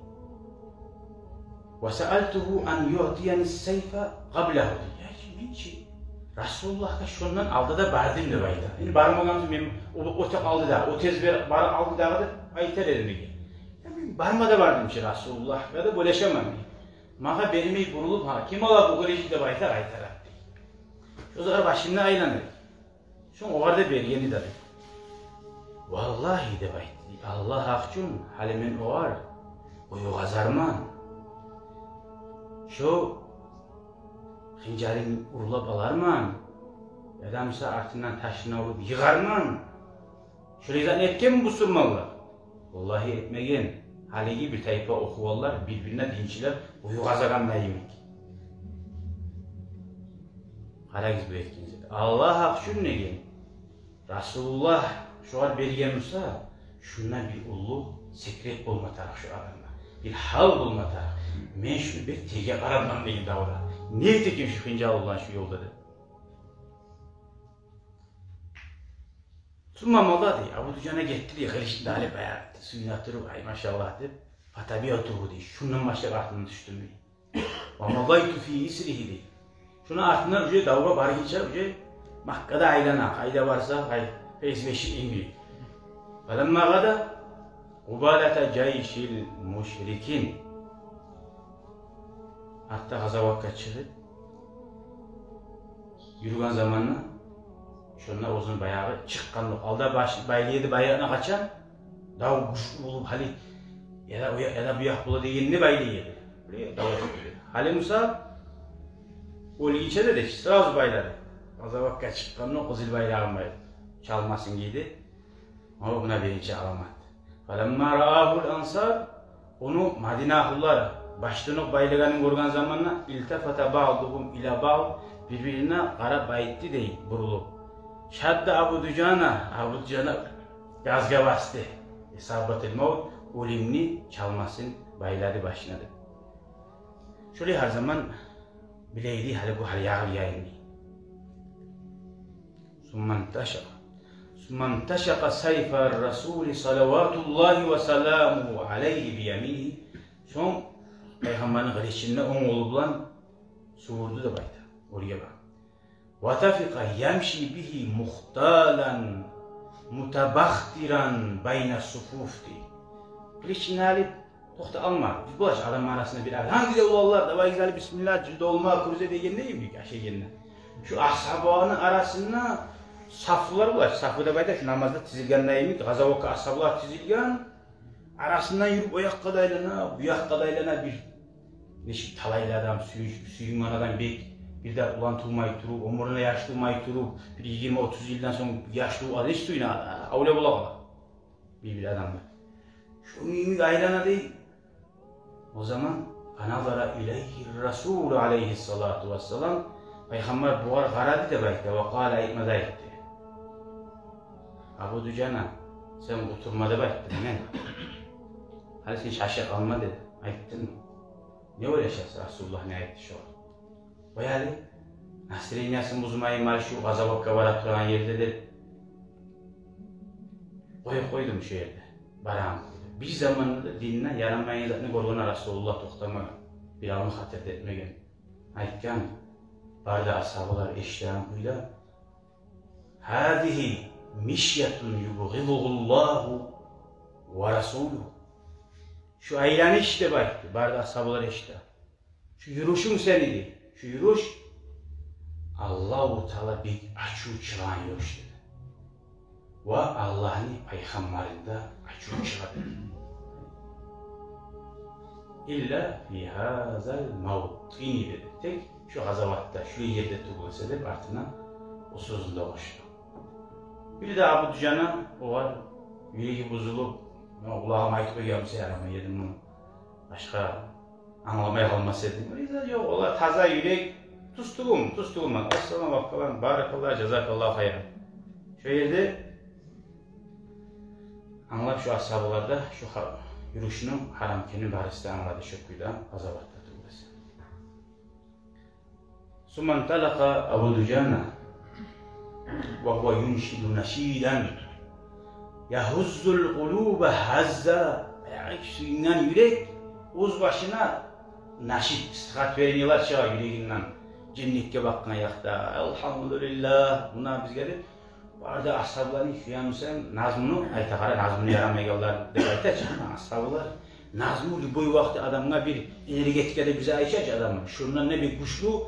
ва саалтугьу ан юътияни сайфа къаблагьу, дей. Я чи, мен чи Расулуллагьгъа шондан алда да бардым деп айта. Энни бармагъан сонг мен о, о тек алды дагъы, о тез бер-, барып алды дагъы деп айтар эдим, дей. Я мен барма да бардым чи Расулуллагьгъа деп ойлашаман, дей. Магъа бермей бурулуп, гьа, ким ала бу къылычны деп айта, къайтара, дей. Шо затгъа башым да айлана. Шону огъар да берген эди, дей. Валлагьи, деп айтды, Аллагь гьакъ учун, гьали мен огъар къую къазарман. Шо хынжалын урлап аларман, яда буса артындан ташына уруп йыгъарман. Шолай затны этгенми бусурманлар? Валлагьи, этмеген. Гьалиги бир тайпа охуванлар бир-бирине динчилер къую къазагъанда йимик. Къарагъыз бу этген зат. Аллагь гьакъ учун деген. Расулуллагь шогъар берген буса, шундан бир уллу секрет болма тарыкъ шу адамда. Бир гьал болма тарыкъ. Мен шуну бир тергеп къараман деген давда. Не этекен шу хынжал булан шу ёлда деп. Сумма мада, дей, Абу Дужана гетди, дей, къылычны да алып, баягъы сююне туруп, ай, машаллагь деп, фатабиътугьу, дей, шундан башлап артындан тюшдюм, дей. Ва мадайту фи исригьи, дей. Шуну артындан уже давгъа баргъынча, уже Маккада айлана, къайда барса, къай, пейсбеши ингли. Фаламма гъада къубалата жайшил мушрикин. Артда къазаватгъа чыгъып юрюген заманда, шонда оьзюню баягъы чыкъгъанлыкъ, алда баш байлай эди байракъны, къачан дав гючлю болуп, гьали яда о якъ, яда бу якъ бола дегенде байлай эди. Биле, дав этип биле. Гьали буса оьлгюнче де, де, сразу байлады. Къазаватгъа чыкъгъанда къызыл байрагъын байлады. Чалмасын гийди. О, муна биринчи аламат. Фаламма раагьул ансар, ону Мадина агьлулар баштан окъ байлагъанын гёрген заманда, илтафата баъдугьум ила баъд, бир-бирине къарап айтды, дей, бурулуп. Шадда Абу Дужана, Абу Дужана газгъа басды. Исабатул мавт, оьлюмню чалмасын байлады башына деп. Шолай гьар заман биле эди, гьали бу гьали ягъылгъанын. Сумма инташакъа. Сумма инташакъа сайфу ррасули салавату Ллагьи ва саламугьу алайгьи бияминигьи. Сонг пайхаммарны къылычын да онг къолу булан сувурду деп айта. Оьрге бар. Ва тафикъа ямши бигьи мухталан мутабахтиран байна суфуф дей. Къылычын алып токътап алма. Биз булай адамланы арасында бир адам геле, уланлар, давай гьали бисмилла, жюлдолма, кюрзе дегенде йимик, ашайгъанда. Шу асгьабаланы арасында сафлар булай, саф деп айта, шу намазда тизилгенде йимик, къазаватгъа асгьабалар тизилген, арасындан юрюп, о якъгъа да айлана, бу якъгъа да айлана бир нечик талайлы адам, сююн-, сююнген адам бек, бир де улан тувмай туруп, оьмюрюнде яш тувмай туруп, бир йигирма-отуз йылдан сонг яш тувуп, адам нечик сююне, авлия бола къала бир-бир адамгъа. Шону йимик айлана дей. О заман фаназара илайгьи ррасул алайгьи ссалату вассалам, пайхаммар бугъар къарады деп айта, ва къала, айтма да айтды. Абу Дужана, сен къутулма деп айтдынг, мен. Гьали сен шашып къалма деди. Айтдым. Не ойлашасыз, Расулуллагь не айтды шогъар? Къой гьали, настроениясын бузмайым гьали шу къазаватгъа бара турагъан ерде деп. Къоюп къойдум шу ерде. Бараман. Бир заманда да динде ярамайгъан затны гёрген Расулуллагь токътамагъан. Бир алны хатир этмеген. Айтгъан, бары да асгьабалар эшитеген кюйде: «Гьазигьи мишятун юбгъидугьуллагьу ва расулугьу». Шу айланыш деп айтды, бары да асгьабалар эшитди. Шу юрюшюнг сени дей, шу юрюш Аллагьу Таала бек ачув чыгъагъан юрюш деди. Ва Аллагьны пайхаммарына да ачув чыгъа деди. «Илла фи гьазал мавтини», деди. Тек шу къазаватда, шу ерде тюгюл эсе деп, артына о сёзню де къошду. Бир де Абу Дужана огъар юреги бузулуп, мен къулагъыма айтып къойгъан буса ярамай эди муну, башгъа англамай къалмас эдим. Ёкъ, олар таза юрек, тюз тюгюлмен, тюз тюгюлмен. Ассаламу алейкум, баракаллагь, жазакаллагьу хайран. Шо ерде англап, шо асгьабалар да шо ха-, юрюшню гьарам экенин барысы да англады, шо кюйде къазаватда тюгюл эсе. Сумма инталакъа Абу Дужана ва гьува юншиду нашидан ягьуззул къулуба гьазза. Баягъы сююнген юрек, оьз башына нашид, стихотворениялар чыгъа юрегинден, женнетге бакъгъан якъда. Алгьамдулиллагь, муна бизге деп, бары да асгьабаланы сюемисен, назмуну айта къара, назмуну ярамайгъанлар деп айта чы асгьабалар. Назму любой вакъти адамгъа бир энергетика деп биз айтабыз чы адамгъа. Шондан не бир гючлю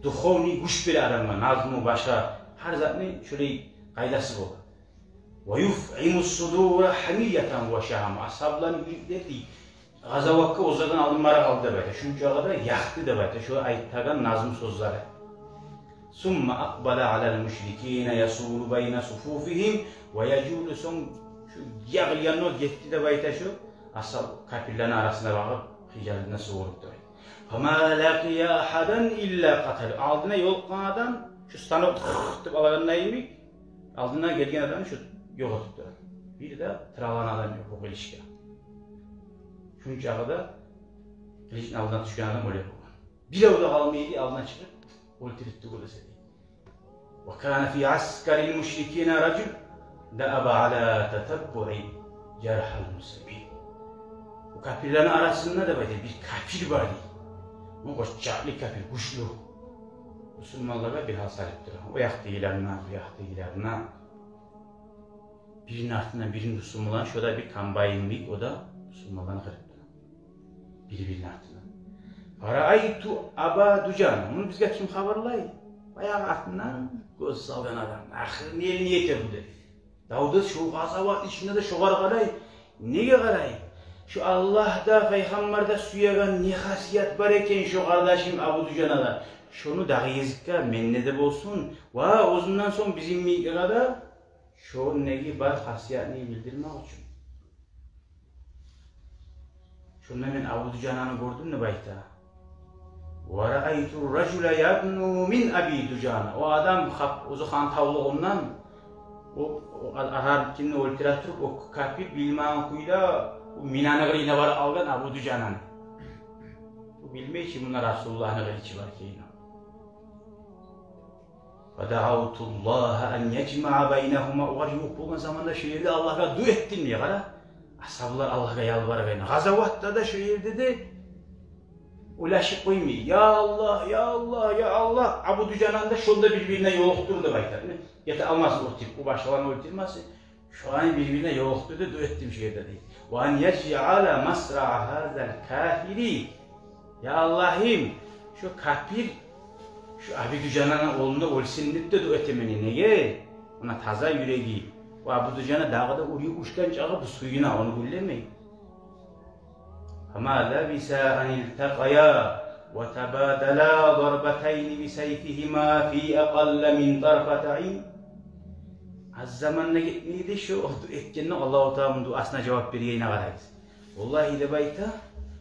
духовный гюч бере адамгъа. Назму башгъа гьар затны шолай къайдасы бола. Ва юфъиму ссудура гьамиятан ва шагьама. Асгьабаланы юреклери къазаватгъа озардан алдын бара къалды деп айта. Шунча къадар якъды деп айта шо айтагъан назму сёзлери. Сумма акъбала алал мушрикина ясулу байна суфуфигьим ва яжулу, сонг шу ягъылгъан о гетди деп айта шо. Асгьаб капирлени арасына багъып, хыжалына сувуруп тура. Фама лакъия агьадан илла къаталу. Алдына ёлукъгъан адам шу станок тыхх деп алагъанда йимик, алдына гелген адамны шу ёкъ этип тура. Бир де тыралагъан адам ёкъ о къылычгъа. Шунча къадар къылычны алдына тюшген адам оьле болгъан. Бирев де къалмай эди алдына чыгъып оьлтюрюп тюгюл эсе дей. Ва кана фи аскарил мушрикина ражул дааба ала татаббуи жаргьал муслимин. Бу капирлени арасында деп айта, бир капир бар дей. Бу къоччакълы капир, гючлю. Бусурманлагъа бир гьал салып тура. О якъдагъыларына, бу якъдагъыларына. Бирини артындан бирин бусурманланы, шо да бир комбайн йимик, о да бусурманланы къырып тура. Бири-бирини артындан. Фараайту Аба Дужана. Муну бизге ким хабарлай? Баягъы артындан гёз салгъан адам. Ахырын эл не эте бу деп. Дав да шо къазават ичинде де шогъар къарай. Неге къарай? Шо Аллагь да, пайхаммар да сюеген не хасият бар экен шо къардашым Абу Дужанада? Шону дагъы гезикге менде де болсун. Ва оьзюнден сонг бизин мийикге къадар шону неге бар хасиятны билдирмек учун. Шонда мен Абу Дужананы гёрдюм деп айта. Ва раайту ражула ядну мин Аби Дужана. О адам хап-, оьзю хантавлугъундан О, о, а-, агьар кимни оьлтюре туруп, о капир билмеген кюйде о Минаны къырыйына барып алгъан Абу Дужананы. О билмей чи, мунда Расулуллагьны къылычы бар экенни. «Фадаавтуллагьа ан яжмаа байнагьума». Огъар ювукъ болгъан заманда шо ерде Аллагьгъа дуа этдим дей, къара. Асгьабалар Аллагьгъа ялбарагъан. Къазаватда да, шо ерде де ойлашып къоймай: «Я Аллагь, я Аллагь, я Аллагь, Абу Дужананы да шону да бир-бирине ёлукътур», — деп айта. Гете алмасын о тип, о башгъаланы оьлтюрмесин. Шоланы бир-бирине ёлукътур деп дуа этдим шо ерде, дей. «Ва ан яжъала масраа гьазал кафири». Я Аллагьым, шо капир шо Абу Дужананы къолунда оьлсюн деп де дуа этемен. Неге? Муна таза юреги. О Абу Дужана дагъы да уруй, учгъан чакъы бу сююне, ону гюллемей. «Фама лабиса ан илтакъая ва табадала дарбатайни бисайфигьима фи акъалла мин тарфати айн». Аз заман да гетмей дей, шо дуа этгенде Аллагьу Тааланы дуасына жавап бергенине къарагъыз. «Валлагь, — деп айта,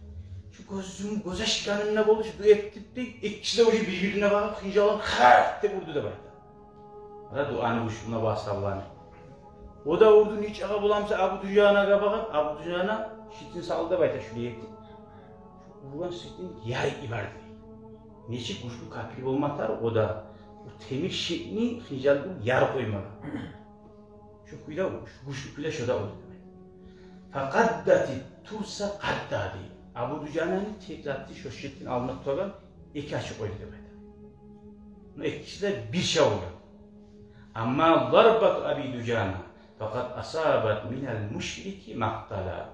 — шо гёзюм, гёз ачгъанымда болду, шо дуа этдим дей, эки киши де уже бир-бирине багъып, хынжалын харт деп урду», — деп айта. Къара дуаны гючлюгюне, бу асгьабаланы. О да урду, нечакъы боламса, Абу Дужанагъа багъып, Абу Дужана шитин салды деп айта, шулай этип. Ургъан шитин ярып йиберди. Нечик гючлю капир болма тарыкъ о да, о темир шитни, хынжалны ярып къоймагъа. Шо кюйде, шо гючлю кюйде шо да урду деп айта. «Факъаддати турса къадда», — дей. Абу Дужананы тек затны, шо шитин алдында турагъан, эки ачып къойду деп айта. Муна эки киши де бирче ургъан. «Амма дарбату Аби Дужана, факъад асабат минал мушрики макътала».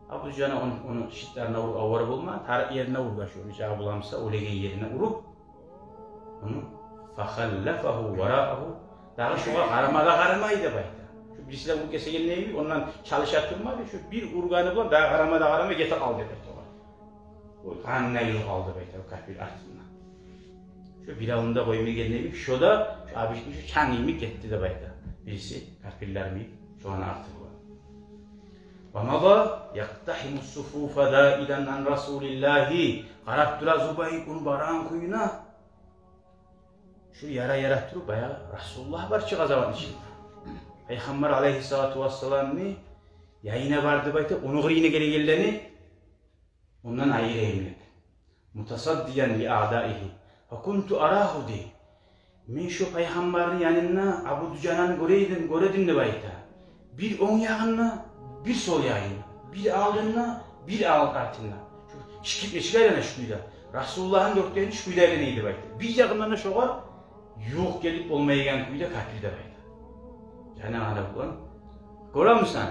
Абу Дужана ону, ону шитлерине уруп, авара болма, тарыкъ ерине ургъан, шо нечакъы боламса, оьлеген ерине уруп, ону, «фахаллафагьу вараагьу», дагъы шогъар къарама да къарамай деп айта. Шо бириси де уруп гесегенлей, ондан чалыша турмады, шо бир ургъаны булан дагъы къарама да къарамай гете къалды деп айта огъар. О къанына ювукъ къалды деп айта, о капир артындан. Шо биревню де къоймай гелгенлей, шо да шо обычный шо чанг йимик гетди деп айта. Бириси капирлер йимик, шоланы арты булан. «Ва мада якътагьиму суфуфа заилан ан Расулиллагьи». Къарап тура Зубайр ону барагъан кююне. Шо яра-яра туруп, баягъы Расулуллагь бар чы къазаватны ичинде. Пайхаммар алайгьиссалату вассаламны янына барды деп айта, ону къырыйына гелегенлени ондан айырайым деп. «Мутасаддиян ли аъдаигьи. Факунту арагьу», — дей. Мен шо пайхаммарны янында Абу Дужананы гёре эдим, гёре эдим деп айта. Бир онг ягъында, бир сол ягъында, бир алдында, бир ал-, артында. Шо шикип нечик айлана, шо кюйде. Расулуллагьны гёргенде шо кюйде айлана эди деп айта. Бир ягъындан да шогъар ювукъ гелип болмайгъан кюйде капир деп айта. Жана ана булан. Гёремисен?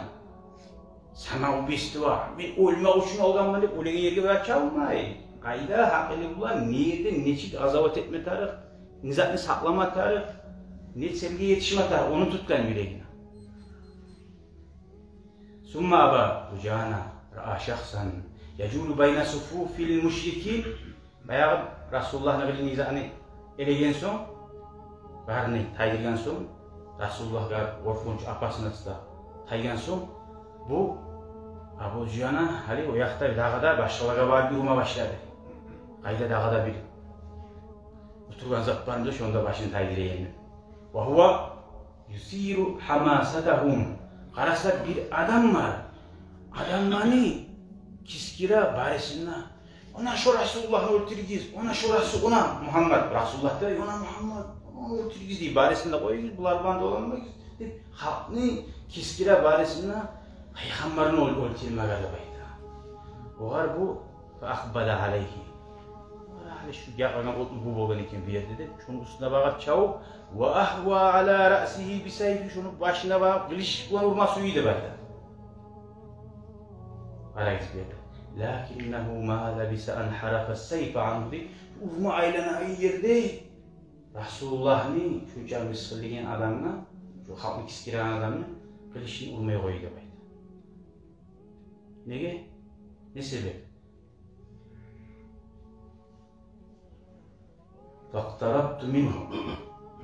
Самоубийство, мен оьлмек учун алгъанман деп, оьлеген ерге барып чабмай. Къайда гьакъылы булан, не ерде, нечик къазават этме тарыкъ, не затны сакълама тарыкъ, не целге етишме тарыкъ, ону тутгъан юрегине. Сумма Аба Дужана раа шахсан яжулу байна суфуфил мушрикин. Баягъы Расулуллагьны къырыйын, изагьны элеген сонг, барын тайдыргъан сонг, Расулуллагьгъа къоркъунч, опасность да тайгъан сонг, бу Абу Дужана гьали о якъда дагъы да башгъалагъа барып юрюме башлады. Къайда дагъы да бир утургъан зат бармы, шонда башын тайдырайым деп. Ва гьува юсиру гьамасатагьум. Къараса, бир адам бар. Адамланы кискире барысын да. Она шо Расулуллагьны оьлтюрюгюз, она шо Расул-, она Мугьаммад, Расулуллагь да, она Мугьаммад, ону оьлтюрюгюз дей, барысын да къоюгъуз, булар булан доланмагъыз деп, халкъны кискире барысын да, пайхаммарны оьл-, оьлтюрмеге деп айта. Огъар бу, фа акъбала алайгьи. Огъар гьали шу якъгъа отлу бу болгъан экен бу ерде деп, шону уьстюне багъып чабып, ва агьва ала раъсигьи бисайфи, шону башына багъып къылыч булан урма сюе деп айта. Къарагъыз бу ерде. Лакиннагьу ма лабиса ан гьарафа сайфа ангьу дей. Урма айланагъан ерде Расулуллагьны шунча мысгъыллайгъан адамгъа, шу халкъны кискиреген адамны къылычын урмай къойду деп айта. Неге? Не себеп? Факътарабту мингьу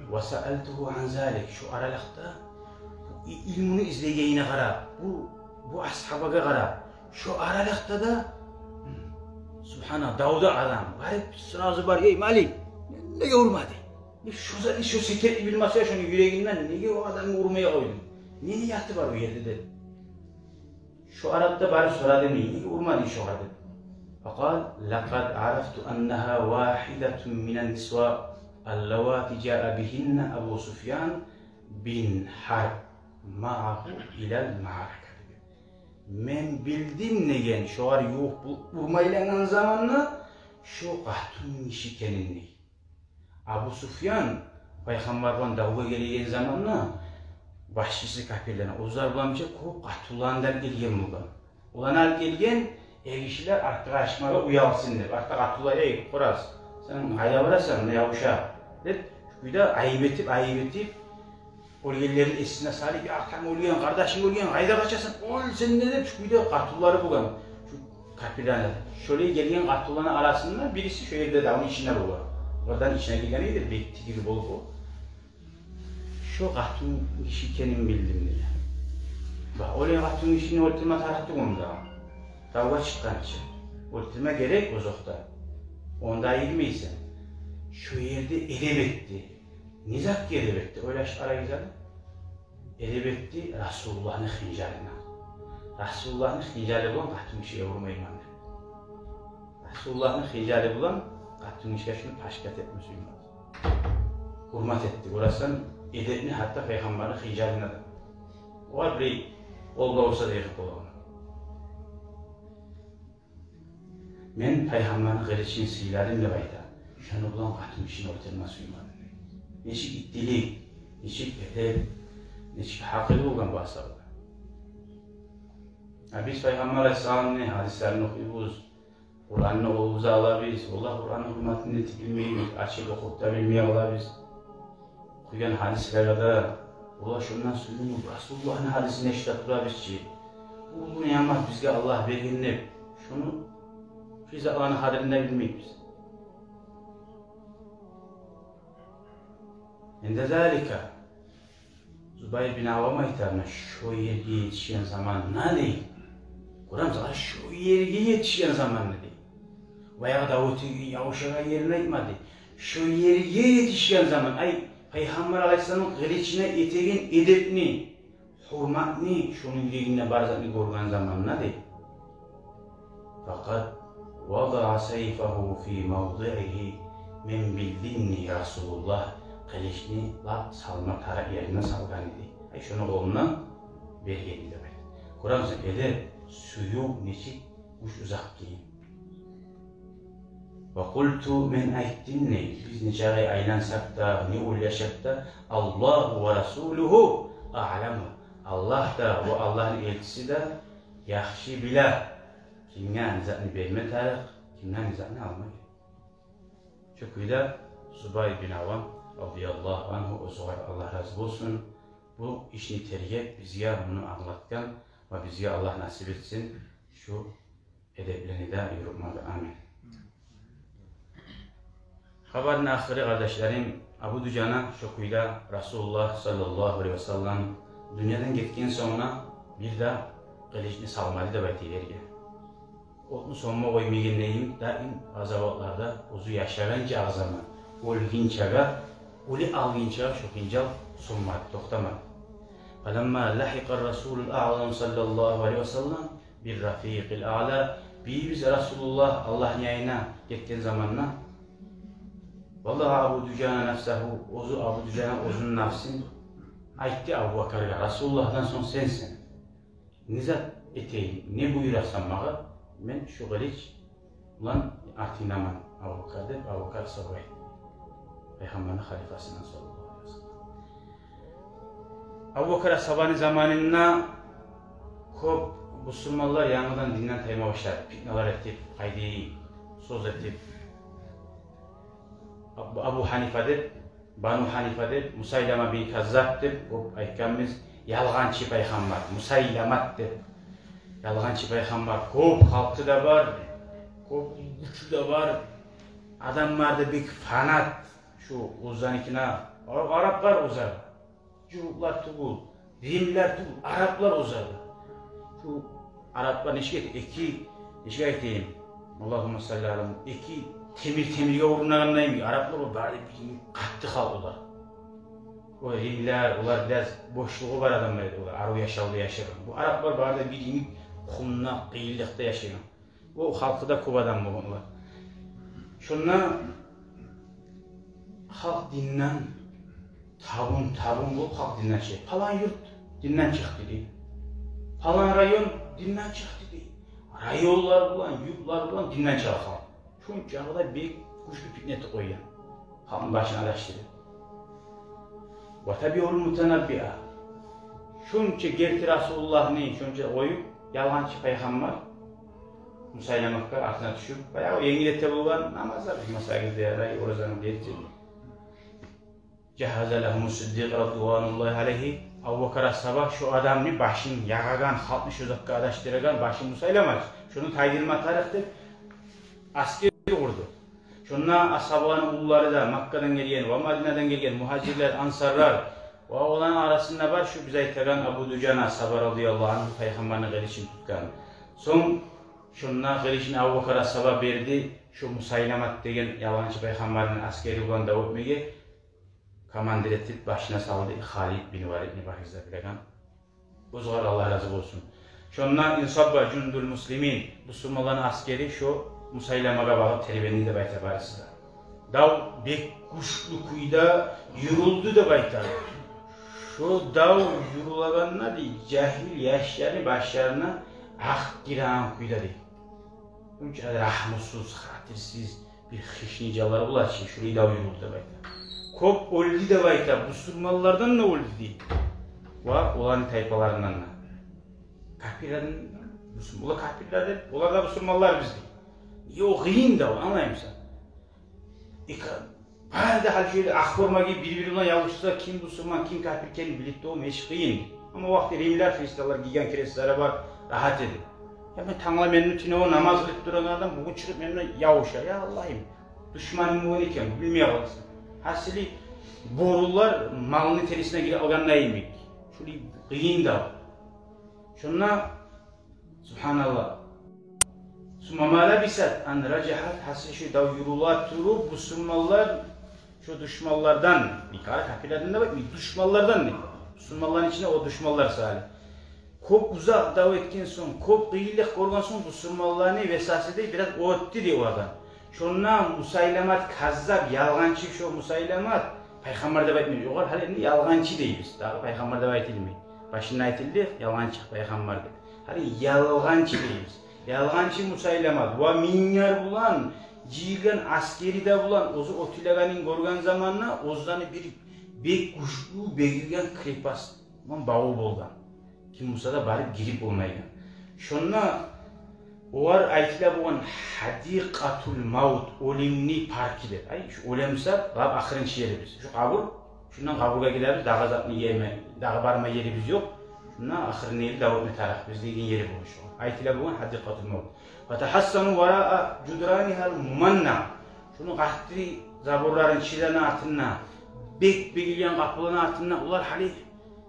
ва саалтугьу ан залик. Шу аралыкъда бу и-, илмуну излегенине къарап, бу, бу асгьабагъа къарап, шу аралыкъда да, субгьаналлагь, давда адам барып, сразу барып: «Эй, малик, неге урмадынг?» Э, шо затны, шо секретни билмесе, шону юрегинден неге о адамны урмай къойдунг? Не нияты бар о ерде деп. Шо арапгъа барып сорады: «Неге урмадынг шогъар?» — деп. Факъал: «Лакъад арафту аннагьа вагьидатун минан нисва аллавати жаа бигьинна Абу Суфьян бин Гьарб магьагьу илал маарака», — деди. «Мен билдим, — деген, — шогъар ювукъ бу урма айлангъан заманда шо къатынгиши экенин», — дей. Абу Суфьян пайхаммар булан давгъа гелеген заманда башчысы капирлени, оьзлер булан бирче кёп къатынланы да алып гелген болгъан. Оланы алып гелген, эргишилер артгъа ашыкъмагъа, уялсын деп. Артда къатынлар: «Эй, Къураз, сен къайда барасан, муна явуша?» — деп, шу кюйде айып этип, айып этип, оьлгенлерин эсине салып: «Я, атанг оьлген, къардашынг оьлген, къайда къачасан, оьл сен де», — деп, шу кюйде къатынлары болгъан шу капирлени. Шолай гелген къатынланы арасында бириси шо ерде, давну ичинде болгъан. Олардан ичине гирген эди, бек тигиз болуп о. «Шо къатынгиши экенин билдим», — деди. Бакъ, олай къатынгишини оьлтюрме тарыкъ тюгюл онда. Давгъа чыкъгъанча оьлтюрме герек озокъда. Онда айырмайсан. Шо ерде эдеп этди. Не затгъа эдеп этди? Ойлашып къарайыкъ аны. Эдеп этди Расулуллагьны хынжалына. Расулуллагьны хынжалы булан къатынгишиге урмайман деп. Расулуллагьны хынжалы булан къатынгишиге шуну пашкат этме сюймеди. Гьюрмат этди. Гёресен, эдепни гьатта пайхаммарны хынжалына да. Огъар бир къол болса дейген болгъан. «Мен пайхаммарны къылычын сыйладым, — деп айта, — шону булан къатынгишини оьлтюрме сюймедим». Нечик иттилик, нечик эдеп, нечик гьакъыл болгъан бу асгьабада. А биз пайхаммар алайгьиссаламны гьадислерин охуйбуз, Къуранны къолубузгъа алабыз. Валлагь, Къуранны гьюрметин этип билмейбиз, ачып охуп да билмей къалабыз. Охуйгъан гьадислеге де, валлагь, шондан сююнюп, Расулуллагьны гьадисин эшитип турабыз чы, бу уллу ниъмат бизге Аллагь берген деп, шону, шо затланы къадрин де билмейбиз. Инда залика, Зубайр бин Аввам айта: «Муна шо ерге етишген заманда, — дей, — гёремисен, шо ерге етишген заманда, — дей. — Баягъы Давут явушагъан ерин айтмады. Шо ерге етишген заман, ай, пайхаммар алайгьиссаламны къылычына этеген эдепни, гьюрметни, шону юрегинде бар затны гёрген заманда», — дей. «Факъад вадаа сайфагьу фи мавдиигьи». Мен билдим, дей, Расулуллагь къылычны лап салма тарыкъ ерине салгъан эди. Ай, шону къолуна берген эди деп айта. Гёремисен, эдеп, сююв нечик гюч узакъ экен. «Ва къулту», мен айтдым, дей, биз нечакъы айлансакъ да, не ойлашсакъ да: «Аллагьу ва расулугьу аъламу». Аллагь да ва Аллагьны элчиси де яхшы биле кимге не затны берме тарыкъ, кимден не затны алма герек. Шо кюйде Зубайр бин Аввам, радияллагьу ангьу, оьзюгер Аллагь рази болсун, бу ишни тергеп, бизге муну англатгъан ва бизге Аллагь насип этсин шу эдеплени де юрютмеге. Амин. Хабарны ахыры, къардашларым, Абу Дужана шо кюйде Расулуллагь, саллаллагьу алайгьи ва саллам, дюньядан гетген сонг бир де къылычны салмады деп айта ерге. Отну сёнме къоймайгъан йимик, даим къазаватларда оьзю яшагъан чакъы заман, оьлгюнчеге, оьлюп алгъынчагъа шо хынжал сёнмеди, токътамады. «Фаламма лагьикъар расулул аъзам саллаллагьу алайгьи ва саллам бир рафикъил аъла», бийибиз Расулуллагь Аллагьны янына гетген заманда, «вадаа Абу Дужана нафсагьу», оьзю Абу Дужана оьзюню нафсын айтды Абу Бакаргъа: «Расулуллагьдан сонг сенсен. Не зат этейим, не буюрасан магъа? Мен шу къылыч булан артынгдаман, Абу Бакар», — деп, Абу Бакар асгьаба айтды, пайхаммарны халифасына, саллаллагьу алайгьи ва саллам. Абу Бакар асгьабаны заманында кёп бусурманлар янгыдан динден тайма башлады. Питналар этип, къайдайым, сёз этип. Абу, Абу Гьанифа деп, Бану Гьанифа деп, Мусайлама бин Каззаб деп, кёп айтгъанбыз, ялгъанчы пайхаммар, Мусайламат деп, ялгъанчы пайхаммар, кёп халкъы да бар, кёп гючю де бар, адамлар да бек фанат шу оьзленикине, араплар оьзлер. Жугьутлар тюгюл, римлилер тюгюл, араплар оьзлер. Шу араплар нечик эте, эки, нечик айтайым, Аллагьумма салли ала, эки Темир темирге урунагъандай йимик. Араплар о бары да бир йимик къатты халкълар. О римлилер, олар бираз бошлугъу бар адамлар эди, олар арив яшавда яшагъан. Бу араплар бары да бир йимик къумда, къыйынлыкъда яшагъан. О халкъы да кёп адам болгъан олар. Шонда халкъ динден табун-табун болуп, халкъ динден чыкъды. Палан юрт динден чыкъды дей. Палан район динден чыкъды дей. Районлар булан, юртлар булан динден чыгъа халкъ. Шунча да бек гючлю питне этип къойгъан. Халкъны башын адашдырып. Ва табиъул мутанаббиа. Шунча герти Расулуллагьны шунча къоюп, ялгъанчы пайхаммар Мусайламатгъа артына тюшюп, баягъы енгил эте болгъан намазлар къылмасагъыз да ярай, оразаны да этсин. Жагьаза лагьуму Сиддикъ радияллагьу алайгьи, Абубакар асгьаба шо адамны башын ягъагъан, халкъны шо затгъа адашдырагъан башы Мусайламат, шону тайдырма тарыкъ деп, асгер къурду. Шонда асгьабаланы уллулары да, Маккадан гелген ва Мадинадан гелген мугьажирлер, ансарлар, ва оланы арасында бар шу биз айтагъан Абу Дужана асгьаба радияллагьу ангьу, пайхаммарны къылычын тутгъан. Сонг шонда къылычын Абубакар асгьаба берди, шу Мусайламат деген ялгъанчы пайхаммарны асгери булан дав этмеге. Командир этип башына салды Халид бин Валидни, барыгъыз да билеген. Огъар Аллагь рази болсун. Шонда инсабба жундул муслимин, бусурманланы асгери шо Мусайламагъа багъып тербенди деп айта барысы да. Дав бек гючлю кюйде юрюлдю деп айта. Шо дав юрюлегенде дей, жагьил яшланы башларына акъ гиреген кюйде дей. Шунча рагьмусуз, хатирсиз, бир хищный жанлар бола чы, шулай дав юрюлдю деп айта. Кёп оьлдю деп айта, бусурманлардан да оьлдю дей. Ва оланы тайпаларындан да. Капирлерден, бусур-, олар капирлер деп, олар да бусурманлар биз дей. Ёкъ, къыйын дав, англаймысан? Эки, бары да гьали шолай акъ форма гийип, бир-бири булан ябушса, ким бусурман, ким капир экенин билип турмагъа гьеч къыйын. Амма о вакъти римлилер, христианлар гийген крестлери бар, рагьат эди. Я мен тангала мени тюнегюн намаз къылып турагъан адам бугюн чыгъып мени булан ябуша. Я Аллагьым, душманым болгъан экен, билмей къаласан. Гьасили, борулар малны терисине гирип алгъандай йимик. Шолай къыйын дав. Шонда, субгьаналлагь. Сумма ма лабисат ан ражагьат, гьасили шо дав юрюле туруп, бусурманлар шо душманлардан, бир къара капирлерден де бар, бир душманлардан дей. Бусурманланы ичинде о душманлар саялы. Кёп узакъ дав этген сонг, кёп къыйынлыкъ гёрген сонг, бусурманланы весасы дей бираз оьтдю дей олардан. Шонда Мусайламат каззап, ялгъанчы шо Мусайламат, пайхаммар деп айтмай, огъар гьали энди ялгъанчы дейбиз. Дагъы пайхаммар деп айтылмай. Башында айтылды, ялгъанчы пайхаммар деп. Гьали ялгъанчы дейбиз. Ялгъанчы Мусайламат ва минглер булан жыйылгъан асгери де булан оьзю оьтюлегенин гёрген заманда, оьзлени бир бек гючлю бегилген крепость, ман баву болгъан. Ким буса да барып гирип болмайгъан. Шонда олар айтыла болгъан Гьадикъатул мавт, оьлюмню паркы деп. Ай, шу оьлемсап, лап ахырынчы ерибиз. Шу къабур, шундан къабургъа гелебиз, дагъы затны йимик, дагъы барма ерибиз ёкъ. Шундан ахырына ерли дав этме тарыкъбыз деген ери болгъан шу. Айтыла болгъан Гьадикъатул мавт. Ва тагьассану вараа жудранигьал муманна. Шуну къатты заборларын, чилени артында, бек бегилген къапуланы артында олар гьали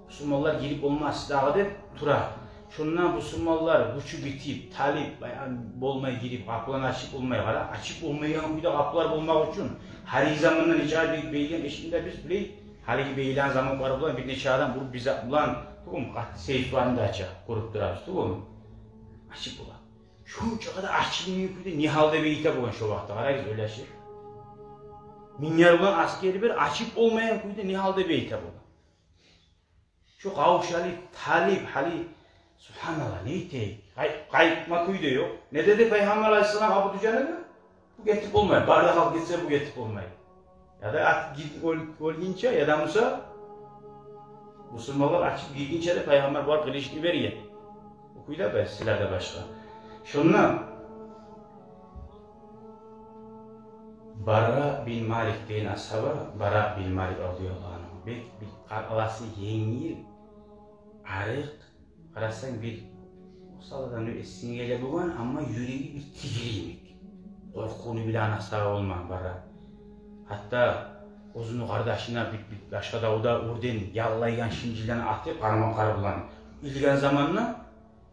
бусурманлар гирип болмас дагъы деп тура. Шонда бусурманлар гючю битип, талип, баягъы болмай гирип, къапуланы ачып болмай, къара, ачып болмайгъан кюйде къапулар болмакъ учун, гьалиги заманда нече бек бегилген эшикни де биз билей, гьалиги бегилген заман бар булан бир нече адам уруп бир зат булан, тюгюлмю, къатты сейфлерин де ача, гёрюп турабыз, тюгюлмю? Ачып бола. Шунча къадар ачылмайгъан кюйде не гьалда бегите болгъан шо вакътиде, къарагъыз, ойлашып. Минглер булан асгери бар, ачып болмайгъан кюйде не гьалда бегите болгъан. Шо къавшалып, талип, гьали, субгьаналлагь, не этейик? Къай-, къайтма кюй де ёкъ. Не деди Пайхаммар алайгьиссалам Абу Дужанагъа? Бу гетип болмай, бары да халкъ гетсе, бу гетип болмай. Яда ат гит-, оьл-, оьлгюнче, яда буса бусурманлар ачып гиргинче де Пайхаммар бар къылычны берген. Бу кюйде бар, силер де башгъа. Шонда Бара бин Малик деген асгьаба, Бара бин Малик радияллагьу ангьу, бек бир къаркъарасы енгил, арыкъ, къарасанг, бир осал адам деп эсинге геле болгъан, амма юреги бир тигир йимик. Къоркъувну билеген асгьаба болгъан Бара. Гьатта оьзюню къардашына бир, бир башгъа давда оьрден яллайгъан шинжиллени атып, къармакълар булан илген заманда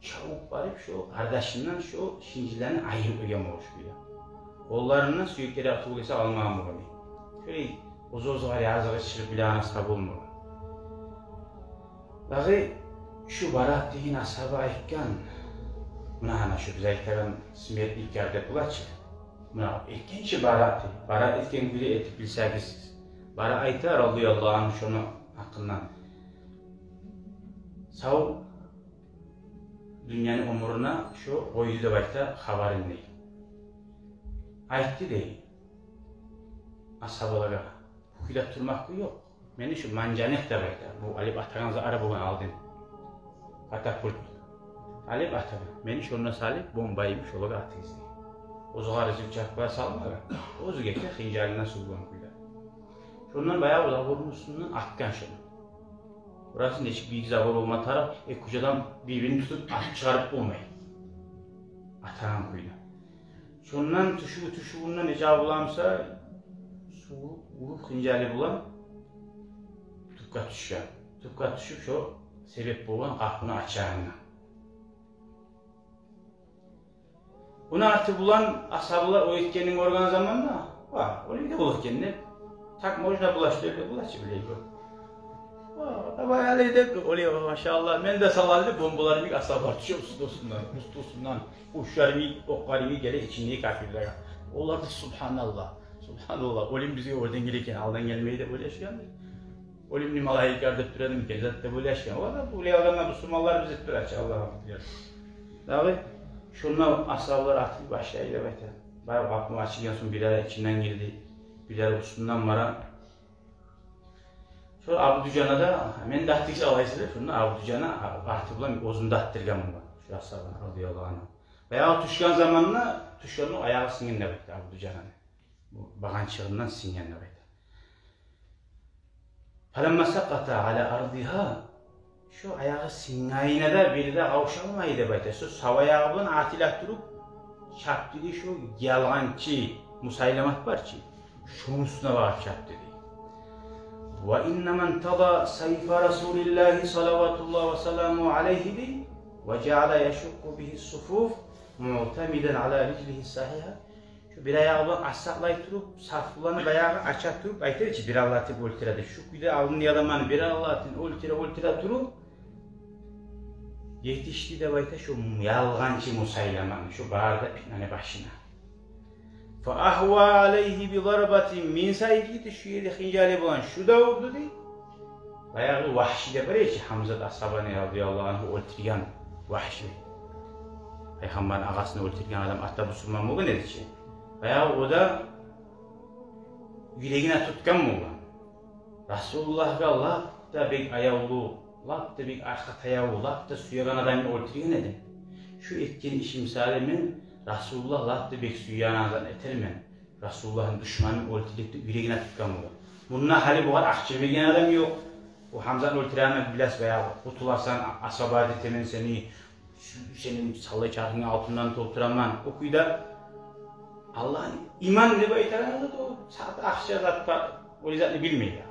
чабып барып, шо къардашындан шо шинжиллени айырып къойгъан болуш кюйде. Къолларындан сюеклери тюгюл эсе алмагъан болгъан. Шолай оьз-оьзюне языгъы чыгъып, биле анасы да болмагъан. Дагъы шу Бара деген асгьаба айтгъан, муна, ана шу биз айтагъан смертный кар деп бола чы. Муна этгенчи Бара, Бара этген кюйде этип билсегиз сиз. Бара айта, радияллагьу ангьу, шону гьакъындан. Сав дюньяны оьмюрюне шо къойду деп айта хабарын дей. Айтды дей асгьабалагъа: «Бу кюйде турмакъ ёкъ. Мени шу манжаник деп айта, бу алып атагъан затлар болгъан алдын, катапульт. Алып атагъан. Мени шонда салып, бомба йимик, шолагъа атыгъыз», — дей. Оьзю къарызып чакъ къоя салмагъа, оьзю гете хынжалындан сувгъан кюйде. Шондан баягъы заборну уьстюнден атгъан шону. Бурасы нечик бийик забор болма тарыкъ, эки учу адам бир-бирин тутуп атып чыгъарып болмай, атагъан кюйде. Шондан тюшюп, тюшювюнден нече боламса, сув уруп хынжалы булан тюпге тюшген. Тюпге тюшюп, шо себеп болгъан къапуну ачагъангъа. Буну арты булан асгьабалар о этгенин гёрген заманда: «Ва, олай да бола экен», — деп, «Так можно было, что ли?» деп бола чы, билей гёр. «Ва, давай, олай», — деп, «олай, машаллагь, мен де салайым», — деп, бомбалар йимик асгьабалар тюше уьстю-уьстюнден, уьстю-уьстюнден, учлар йимик, окълар йимик геле ичиндеги капирлеге. Олар да: «Субгьаналлагь, субгьаналлагь, оьлюм бизге оьрден геле экен, алдан гелмей», — деп ойлашгъан. «Оьлюмню малайиклер деп тура эди экен зат», — деп ойлашгъан. Олар да: «Бу, олай адамлар, бусурманлар биз», — деп тура чы, Аллагь билир. Дагъы шонда асгьабалар атып башлай деп айта. Баягъы къапу ачылгъан сонг, бирлери ичинден гирди, бирлери уьстюнден бара. Шо Абу Дужана да: «Мени де атыгъыз алайса», — деп, шонда Абу Дужана арты булан оьзюн де атдыргъан болгъан шо асгьабаны, радияллагьу ангьу. Баягъы тюшген заманда, тюшгенде аягъы сынгъан деп айта Абу Дужананы. Бу багъанчыгъындан сынгъан деп айта. «Фаламма сакъата ала ардигьа», шо аягъы сынгъанына да бир де къавшалмай деп айта. Шо сав аягъы булан атыла туруп чапды дей шо ялгъанчы Мусайламат бар чы, шону уьстюне багъып чапды дей. «Ва иннама интада сайфа Расулиллагьи салаватуллагьи ва саламугьу алайгьи», — дей, «ва жаала яшукку бигьи суфуф муътамидан ала риджлигьи сагьигьа». Шо бир аягъы булан асакълай туруп, сафланы баягъы ача туруп, айта чы, бир аллатып оьлтюре деп. Шо кюйде алдындагъы адамланы бир аллатып оьлтюре, оьлтюре туруп, етишди деп айта шо ялгъанчы Мусайламаны, шо бары да питнаны башына. «Фа агьва алайгьи би зарбатин мин сайфигьи», — дей, шо ерде хынжалы булан шо да урду дей. Баягъы Вагьши де бар эди чи, Гьамзат асгьабаны, радияллагьу ангьу, оьлтюрген Вагьши. Пайхаммарны агъасын оьлтюрген адам, ата бусурман болгъан эди чи. Баягъы о да юрегине тутгъан болгъан: «Расулуллагьгъа лап да бек аявлу, лап да бек аркъа таявлу, лап да сюеген адамны оьлтюрген эдим. Шу этген ишим саялы мен Расулуллагь лап да бек сюеген адамны этермен. Расулуллагьны душманын оьлтюрейим», — деп юрегине тутгъан болгъан. Мунда гьали бугъар акъча берген адам ёкъ. О Гьамзаны оьлтюрегенни билесиз, баягъы: «Къутуласан, освободить этемен сени, сени саллай чархынгны алтындан толтураман». О кюйде Аллагьны иман деп айтагъан зат, о сагъат акъча зат да, о затны билмей дагъы.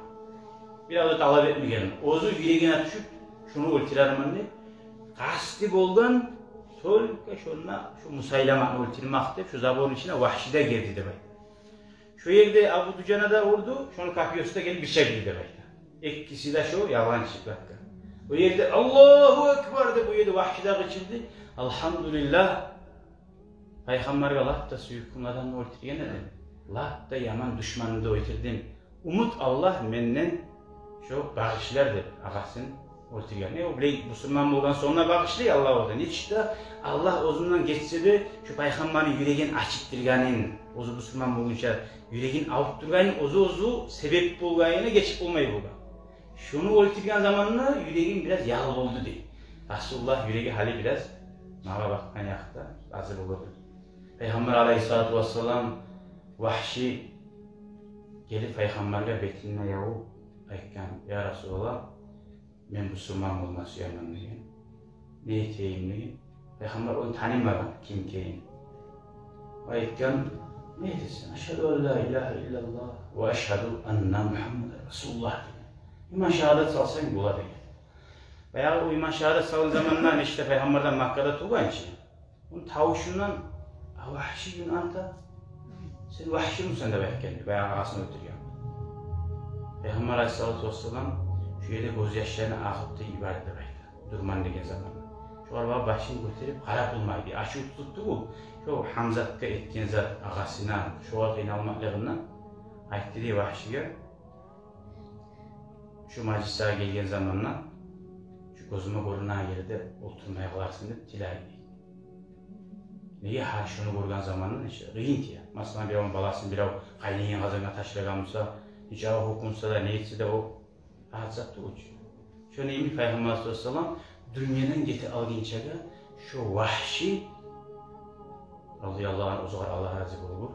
Бирев де талап этмеген. Оьзю юрегине тюшюп, шуну оьлтюрермен деп, къасты болгъан только шонда, шу Мусайламаны оьлтюрмек деп, шу заборну ичине Вагьши де гирди деп айта. Шо ерде Абу Дужана да урду, шону копьёсу да гелип бирче гирди деп айта. Экиси де шо ялгъанчы затгъа. О ерде «Аллагьу акбар» деп, о ерде Вагьши де къычырды: «Алгьамдулиллагь, Пайхаммаргъа лап да сюйкюмлю адамны оьлтюрген эдим. Лап да яман душманны да оьлтюрдюм. Умут, Аллагь менден шо багъышлар», — деп, агъасын оьлтюрген. Э, о билей бусурман болгъан сонг да багъышлай Аллагь ону. Нечик де Аллагь оьзюнден гечсе де, шо Пайхаммарны юрегин ачытдыргъанын, оьзю бусурман болгъунча юрегин авуртдургъанын, оьзю, оьзю себеп болгъанына гечип болмай болгъан. Шону оьлтюрген заманда юрегим бираз ял болду дей. Расулуллагь юреги гьали бираз магъа бакъгъан якъда разы болду. Пайхаммар алайгьиссалату вассалам, Вагьши гелип Пайхаммаргъа бетине ябуп айтгъан: «Я Расулаллагь, мен бусурман болма сюемен», — деген. «Не этейим?» — деген. Пайхаммар ону танымагъан ким экенин. Айтгъан: «Не этесен?» «Ашгьаду ан ла илагьа иллаллагь ва ашгьаду анна Мугьаммадан расулуллагь», — деген. «Иман шагьадат салсанг бола», — деген. Баягъы о иман шагьадат салгъан заманда, нечик де Пайхаммардан Маккада тувгъан чы, ону тавушундан: «А Вагьши бин анта?» «Сен Вагьши мусен?» деп айтгъан, баягъы агъасын оьлтюрген. Пайхаммар алайгьиссалату вассалам шо ерде гёзьяшларын агъытды, йиберди деп айта. Дурман деген заманда. Шогъар багъып башын гётерип къарап болмай дей. Ачуву тутуп тюгюл, шо Гьамзатгъа этген зат, агъасына, шогъар къыйналмакълыгъындан айтды дей Вагьшиге. Шо мажлисге гелген заманда шо гёзюме гёрюнеген ерде олтурмай къаларсан деп тилей дей. Неге, гьар шону гёрген заманда нече къыйын тие. Масала, биревню баласын бирев къайнайгъан къазангъа ташлагъан буса, нече гьукму сала да, не этсе де, о рагьат зат тюгюл чю. Шону йимик Пайхаммар саллаллагьу алайгьи ва саллам дюньядан гете алгъынчагъа шо Вагьши, радияллагьу ангьу, оьзюгер Аллагь рази болгъур,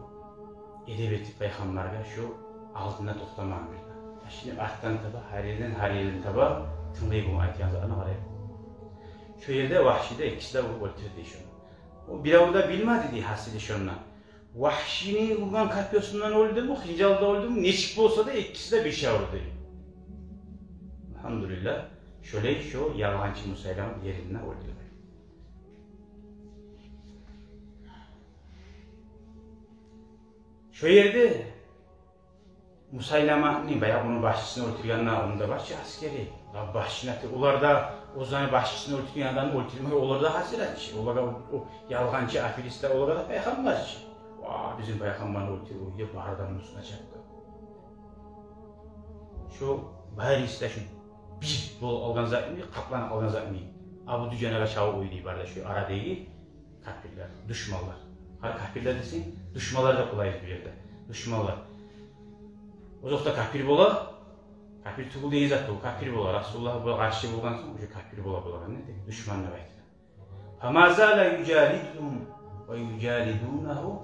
эдеп этип Пайхаммаргъа, шо алдында токътамагъан бир де. Яшынып артдан таба, гьар ерден, гьар ерден таба, тынглай болгъан, айтагъан затына къарай болгъан. Шо ерде Вагьши де, экиси де уруп оьлтюрдю шону. О бирев де билмеди дей, гьасили, шонда Вагьшини ургъан копьёсундан оьлдюмю, хынжалда оьлдюмю, нечик болса да, экиси де бирче урду. Альгьамдулиллагь, шолай шо ялгъанчы Мусайлама ерине оьлдю. Шо ерде Мусайламаны, баягъы ону башчысын оьлтюргенде, ону да барча асгери, башчыны, олар да, оьзлени башчысын оьлтюрген адамны оьлтюрмеге олар да гьазир чы. Олар да о, о ялгъанчы аферистлер, олар да пайхаммар чы. Ва, бизин пайхаммарны оьлтюрюв деп, бары да муну уьстюне чапды. Шо барысы да шо бир болуп алгъан затмы, къапланып алгъан затмы? Абу Дужанагъа чабып ойнай бары да шо арадагъы капирлер, душманлар. Къара, капирлер десенг, душманлар деп къолайбыз бу ерде. Душманлар. Озокъда, капир бола, капир тюгюл деген зат тюгюл, капир бола. Расулуллагьгъа къаршы болгъан сонг, уже капир бола, болагъан не де, душман деп айтыла. Фама зала южалидугьум ва южалидунагьу.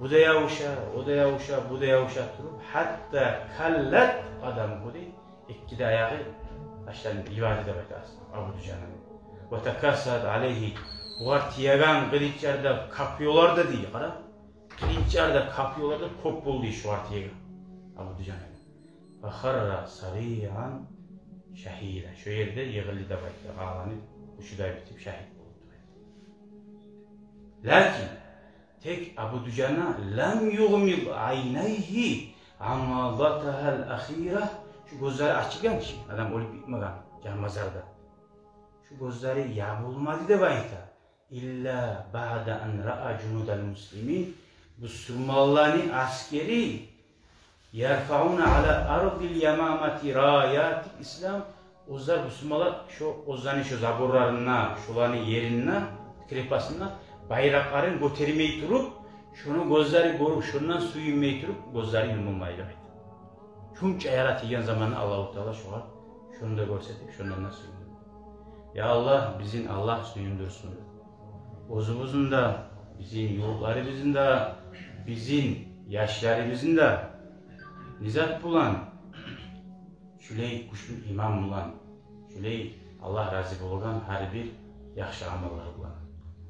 Бу да ябуша, о да ябуша, бу да ябуша туруп, гьатта каллат къадамугьу дей. Эки де аягъы ташланып йиберди деп айта Абу Дужана. Ва такассарат алайгьи. Бугъар тиеген къылынчлар да, копьёлар да дей, къара. Къылынчлар да, копьёлар да кёп болду шогъар тиеген Абу Дужана. Фа харра сариан шагьидан. Шо ерде йыгъылды деп айта, къалгъаны гьушу да битип шагьит болду деп айта. Лакин тек Абу Дужана лам югъмид айнайгьи ан лахдатагьил ахира. Шо гёзлери ачылгъан чы, адам оьлюп битмеген, жан базарда. Шо гёзлери ябулмады деп айта. Илла баъда ан раа жунудал муслимин. Бусурманланы асгери ярфауна ала ардил ямамати раятил ислам. Оьзлер, бусурманлар, шо оьзлени шо заборларында, шоланы еринде, крепостунда байракъларын гётермей туруп, шону гёзлери гёрюп, шондан сююнмей туруп, гёзлери юмулмай деп айта. Шунча яра тийген заманда Аллагьу Таала шогъар шону да гёрсетип, шондан да сююндюрдю. Я Аллагь, бизин Аллагь сююндюрсюн. Оьзюбюзню де, бизин юртларыбызны да, бизин яшларыбызны да. Не зат булан? Шулай гючлю иман булан, шулай Аллагь рази болгъан гьар бир яхшы амаллар булан.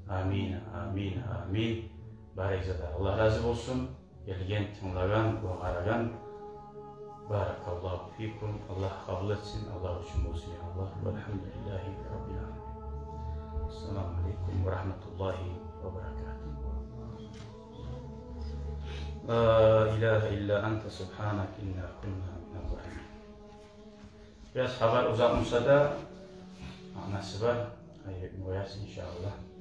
Амин, амин, амин. Барыгъызгъа да Аллагь рази болсун. Гелген, тынглагъан ва къарагъан. Баракаллагьу фикум. Аллагь къабул этсин. Аллагь учун болсун, я Аллагь. Валгьамдулиллагьи раббил аламин. Ассаламу алейкум ва рагьматуллагьи ва баракатугь. Ла илагьа илла анта субгьанака инна кунна миназ залимин. Бираз хабар узакъ буса да, маънасы бар. Гьайыр этме къоярсыз, иншааллагь.